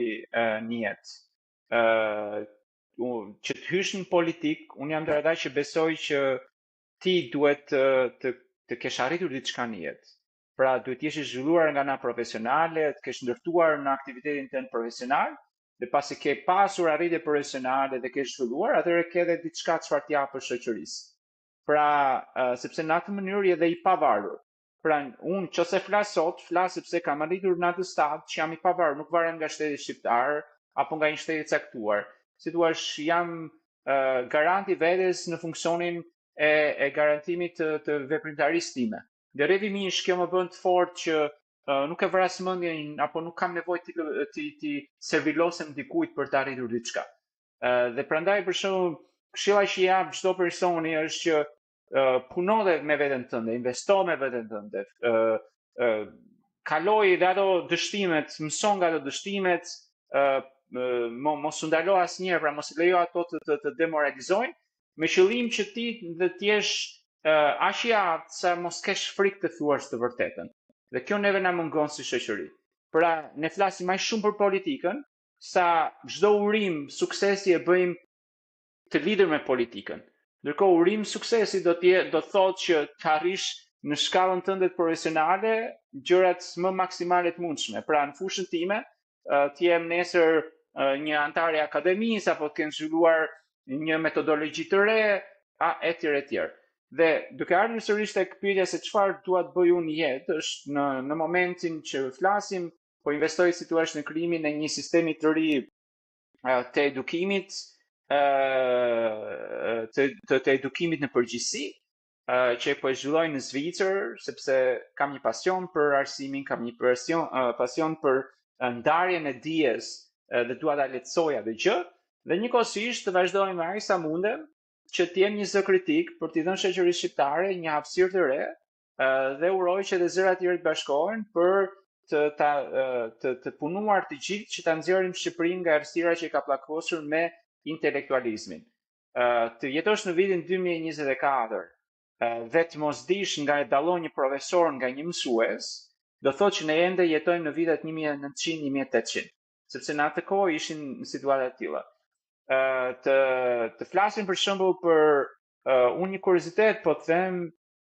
në jetë. Ë që të hysh në politikë, unë jam ndër ata që besoj që ti duhet të të, të kesh arritur diçka në jetë. Pra, duhet të jesh i zhvilluar nga ana profesionale, të kesh ndërtuar në aktivitetin tënd profesional dhe pasi ke pasur arritje profesionale dhe ke zhvilluar, atëherë ke edhe diçka çfarë t'i japësh shoqërisë. Pra, sepse në atë mënyrë je dhe i pavarur. Pra, unë nëse flas sot, flas sepse kam arritur në atë stad që jam i pavarur, nuk varem nga shteti shqiptar apo nga një shtet i caktuar. Si thua, jam uh, garanti vetes në funksionin e, e garantimit të, të veprimtarisë time. Dhe rrjedhimisht kjo më bën të fortë që uh, nuk e vras mendjen apo nuk kam nevojë t'i t'i t'i servilosem dikujt për të arritur diçka. Uh, dhe prandaj për shembull, këshilla që i jap çdo personi është që puno dhe me veten tënde, investo me veten tënde, ë ë kaloj dhe ato dështimet, mëso nga ato dështimet, ë mo, mos u ndalo asnjëherë, pra mos i lejo ato të të, të demoralizojnë, me qëllim që ti dhe të jesh aq i aftë sa mos kesh frikë të thuash të vërtetën. Dhe kjo neve na mungon si shoqëri. Pra, ne flasim aq shumë për politikën, sa çdo urim suksesi e bëjmë të lidhur me politikën. Ndërkohë urim suksesi do të do të thotë që të arrish në shkallën tënde profesionale gjërat më maksimale të mundshme. Pra në fushën time, të jem nesër një anëtar i akademisë apo të kem zhvilluar një metodologji të re, a etj etj. Dhe duke ardhur sërish tek pyetja se çfarë dua të bëj unë në jetë, është në në momentin që flasim, po investoj si thua në krijimin e një sistemi të ri të edukimit, të të, të edukimit në përgjithësi, që po e zhvilloj në Zvicër, sepse kam një pasion për arsimin, kam një pasion pasion për ndarjen e dijes dhe dua ta lehtësoj atë gjë, dhe njëkohësisht të vazhdoj me aq sa mundem që të jem një zë kritik për t'i dhënë shoqërisë shqiptare një hapësirë të re dhe uroj që edhe zërat e tjerë të bashkohen për të ta të të punuar të gjithë që ta nxjerrim Shqipërinë nga errësira që i ka pllakosur me intelektualizmin. Të jetosh në vitin 2024 dhe të mos dish nga e dallon një profesor nga një mësues, do thotë që ne ende jetojmë në vitet 1900-1800, sepse në atë kohë ishin në situata të tilla. Të të flasim për shembull për uh, unë një kuriozitet po të them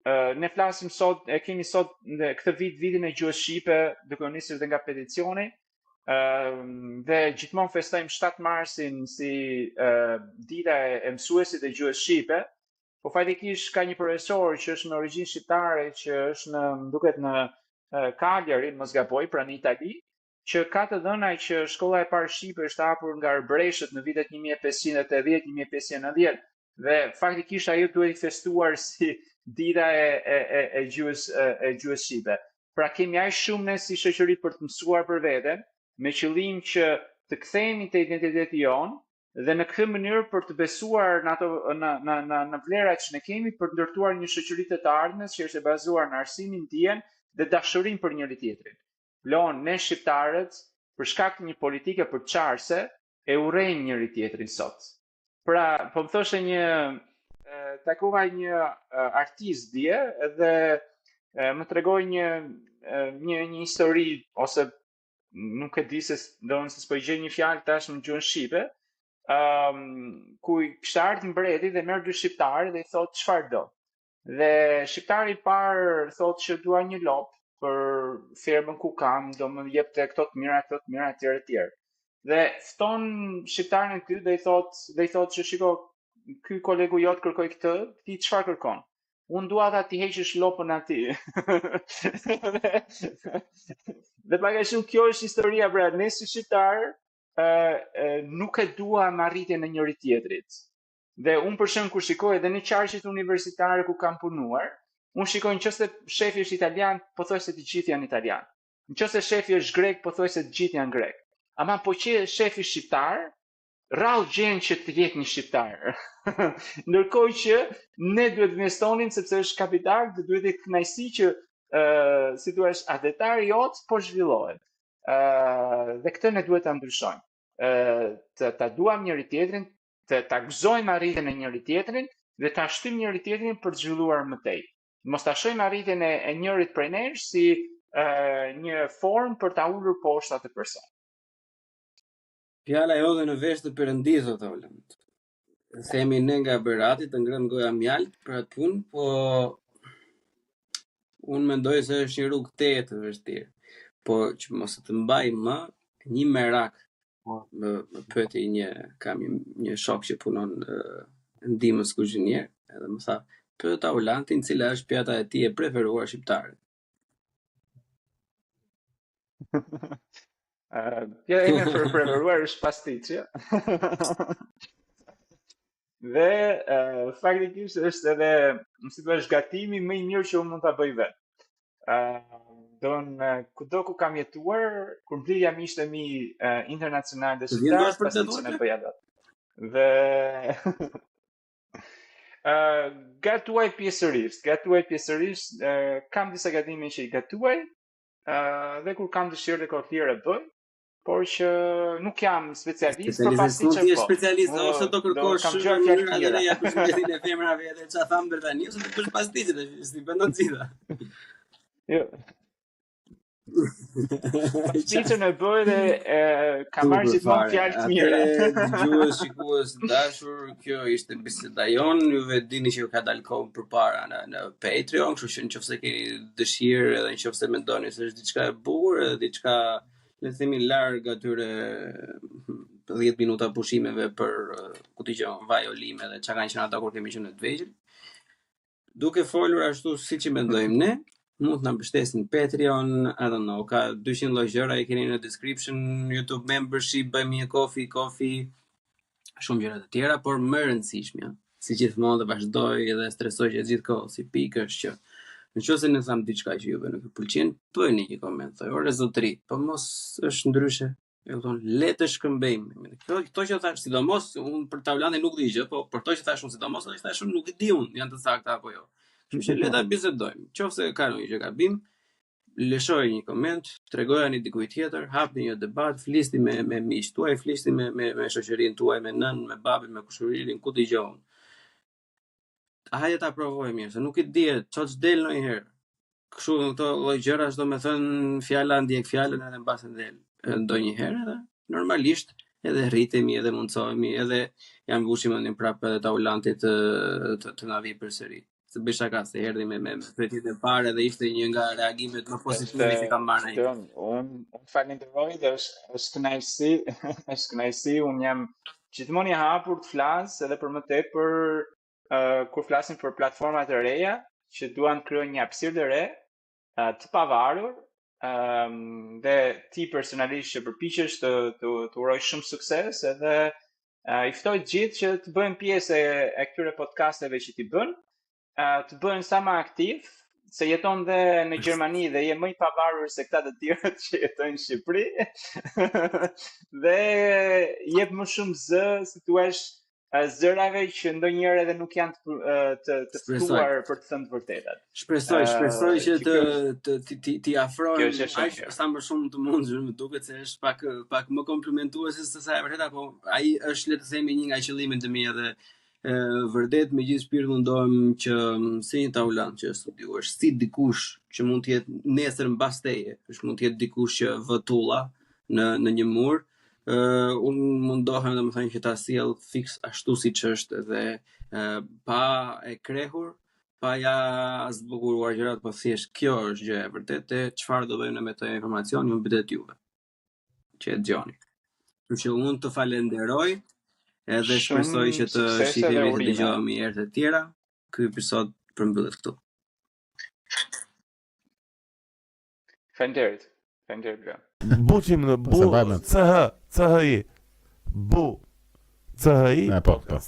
uh, ne flasim sot e kemi sot në këtë vit vitin e gjuhës shqipe duke u nisur edhe nga peticioni uh, dhe gjithmonë festojmë 7 marsin si uh, dita e, e mësuesit e gjuhës shqipe po faktikisht ka një profesor që është me origjinë shqiptare që është në më duket në uh, Cagliari, mos gaboj, pra në Itali, që ka të dhëna që shkolla e parë shqipe është hapur nga arbëreshët në vitet 1580-1590 dhe faktikisht ajo duhet festuar si dita e e e, e gjuhës e, e gjuhës shqipe. Pra kemi aq shumë ne si shoqëri për të mësuar për veten, me qëllim që të kthehemi te identiteti jonë dhe në këtë mënyrë për të besuar në ato në në në në vlerat që ne kemi për të ndërtuar një shoqëri të të ardhmes që është e bazuar në arsimin, dijen dhe dashurinë për njëri tjetrin. Lon, ne shqiptarët, për shkak të një politike përçarëse, e urrejmë njëri tjetrin sot. Pra, po më thoshe një takova një artist dje dhe më tregoi një një një histori ose nuk e di se domethënë se s'po i gjej një fjalë tash në gjuhën shqipe, ëm um, ku i kishte ardhur mbreti dhe merr dy shqiptarë dhe i thotë çfarë do. Dhe shqiptari i parë thotë që dua një lopë për fermën ku kam, do më jepte këto të mira, këto të mira etj etj. Dhe fton shqiptarin e dytë dhe i thotë dhe i thotë që shiko, ky kolegu jot kërkoi këtë, ti çfarë kërkon? Unë dua ta t'i heqësh lopën atij. dhe, dhe pak a shumë kjo është historia, pra ne si shqiptar ë nuk e duam arritjen e njëri tjetrit. Dhe unë për shembull kur shikoj edhe në qarqet universitare ku kam punuar, unë shikoj nëse shefi është italian, pothuajse të gjithë janë italian. Nëse shefi është grek, pothuajse të gjithë janë grek. Ama po qe shefi shqiptar, rrallë gjen që të jetë një shqiptar. Ndërkohë që ne duhet të investonim sepse është kapital dhe duhet të jetë kënaqësi që ë uh, si thua, atdhetari jot po zhvillohet. ë uh, dhe këtë ne duhet ta ndryshojmë. ë uh, të ta duam njëri tjetrin, të ta gëzojmë arritjen e njëri tjetrin dhe ta shtyjmë njëri tjetrin për të zhvilluar më tej. Mos ta shohim arritjen e, e njërit prej nesh si e, një formë për ta ulur poshtë atë person. Fjala jote në vesh të Perëndisë, o Taulant. Themi ne nga Berati të ngrëntë goja mjaltë për atë punë, po unë mendoj se është një rrugë tejet e vështirë. Po që mos të mbaj më një merak Po. Më, më pyeti një, kam një, një shok që punon ndihmës kuzhinier, edhe më tha, pyet Taulantin cila është pjata e tij e preferuar shqiptare. Uh, pjata ime e preferuar është pastiçja. Dhe uh, faktikisht është edhe, si thua, është gatimi më i mirë që unë mund ta bëj vetë. Uh, don kudo ku kam jetuar, kur mblidhja miqtë e mi uh, internacional dhe shqiptar, pastiçen e bëja vetë. Dhe uh, gatuaj pjesërisht, gatuaj pjesërisht, uh, kam disa gatime që i gatuaj, uh, dhe kur kam dëshirë dhe kohë të lirë e bëj, por që nuk jam specialist për pastiçe. Nuk je po. specialist ose do kërkosh kam dëgjuar fjalë të mira. Ja kush e femrave edhe çfarë thamë deri tani ose të bësh pastiçe tash, si bën të gjitha. Jo. Pastiçen e bëj dhe e, kam marrë gjithmonë fjalë të mira. Dëgjues, shikues të dashur, kjo ishte biseda jonë. Juve dini që ju ka dalë kohë përpara në në Patreon, kështu që nëse keni dëshirë edhe nëse mendoni se është diçka e bukur edhe diçka le të themi larg atyre 10 minuta pushimeve për ku di unë vaj olime dhe çka kanë qenë ata kur kemi qenë të vegjël. Duke folur ashtu siç i mendojmë ne, mund të na mbështesin në Patreon, I don't know, ka 200 lloj gjëra i keni në description, YouTube membership, bëjmë një coffee, coffee, shumë gjëra të tjera, por më e rëndësishmja, si gjithmonë dhe vazhdoj edhe stresoj që gjithë kohë si pikë është që në qoftë se ne thamë diçka që juve nuk ju pëlqen, bëni një koment, thoj, ore zotri, po mos është ndryshe. E kupton, le të shkëmbejmë. Këto këto që thash, sidomos unë për Taulantin nuk di gjë, po për këto që thash unë sidomos ato që thash unë nuk i di unë, janë të sakta apo jo. Kështu që le ta bisedojmë. Qofse ka ndonjë gjë gabim, lëshoj një koment, tregojani dikujt tjetër, hapni një debat, flisni me me miqtë tuaj, flisni me me me shoqërinë tuaj, me nënën, me babin, me kushëririn, ku dëgjon. Hajde ta provojmë mirë, se nuk i dihet ç'do të del ndonjëherë. Kështu në këto lloj gjërash domethënë fjala ndjek fjalën edhe mbase del ndonjëherë edhe normalisht edhe rritemi edhe mundësohemi edhe ja mbushim mendjen prapë edhe Taulantit të të, të na vijë përsëri. Se bëj shaka se erdhi me me pyetjen e parë dhe ishte një nga reagimet më pozitive që kam marrë ndonjëherë. Unë unë falenderoj dhe është është kënaqësi, është kënaqësi, unë jam gjithmonë i hapur të flas edhe për më tepër uh, kur flasim për platforma të reja që duan të krijojnë një hapësirë të re, uh, të pavarur, um, dhe ti personalisht që përpiqesh të të, të uroj shumë sukses edhe uh, i ftoj të gjithë që të bëhen pjesë e, e këtyre podcasteve që ti bën, uh, të bëhen sa më aktiv, se jeton dhe në Gjermani dhe je më i pavarur se këta të tjerët që jetojnë në Shqipëri. dhe jep më shumë zë, si thua, zërave që ndonjëherë edhe nuk janë të të, të ftuar për të thënë të vërtetat. Shpresoj, shpresoj që të të të të, të afrohem aq sa më shumë të mundshëm, më duket se është pak pak më komplimentuese se sa e vërteta, po ai është le të themi një nga qëllimet e mia dhe e, vërtet me gjithë shpirt mundohem që si një Taulant që është studiuar, si dikush që mund të jetë nesër mbas teje, është mund të jetë dikush që vë tulla në në një mur, uh, unë mundohem domethënë që ta sjell fiks ashtu siç është dhe uh, pa e krehur, pa ja zbukuruar gjërat, po thjesht kjo është gjëja e vërtetë, çfarë do bëjmë ne me këtë informacion, ju mbetet juve që e dëgjoni. Kështu që unë të falenderoj edhe shpresoj që të shihemi të dëgjohemi herë të tjera. Ky episod përmbyllet këtu. Faleminderit. Faleminderit Bleon. Buçim në bu C H C H I. Bu C H I. Po, po.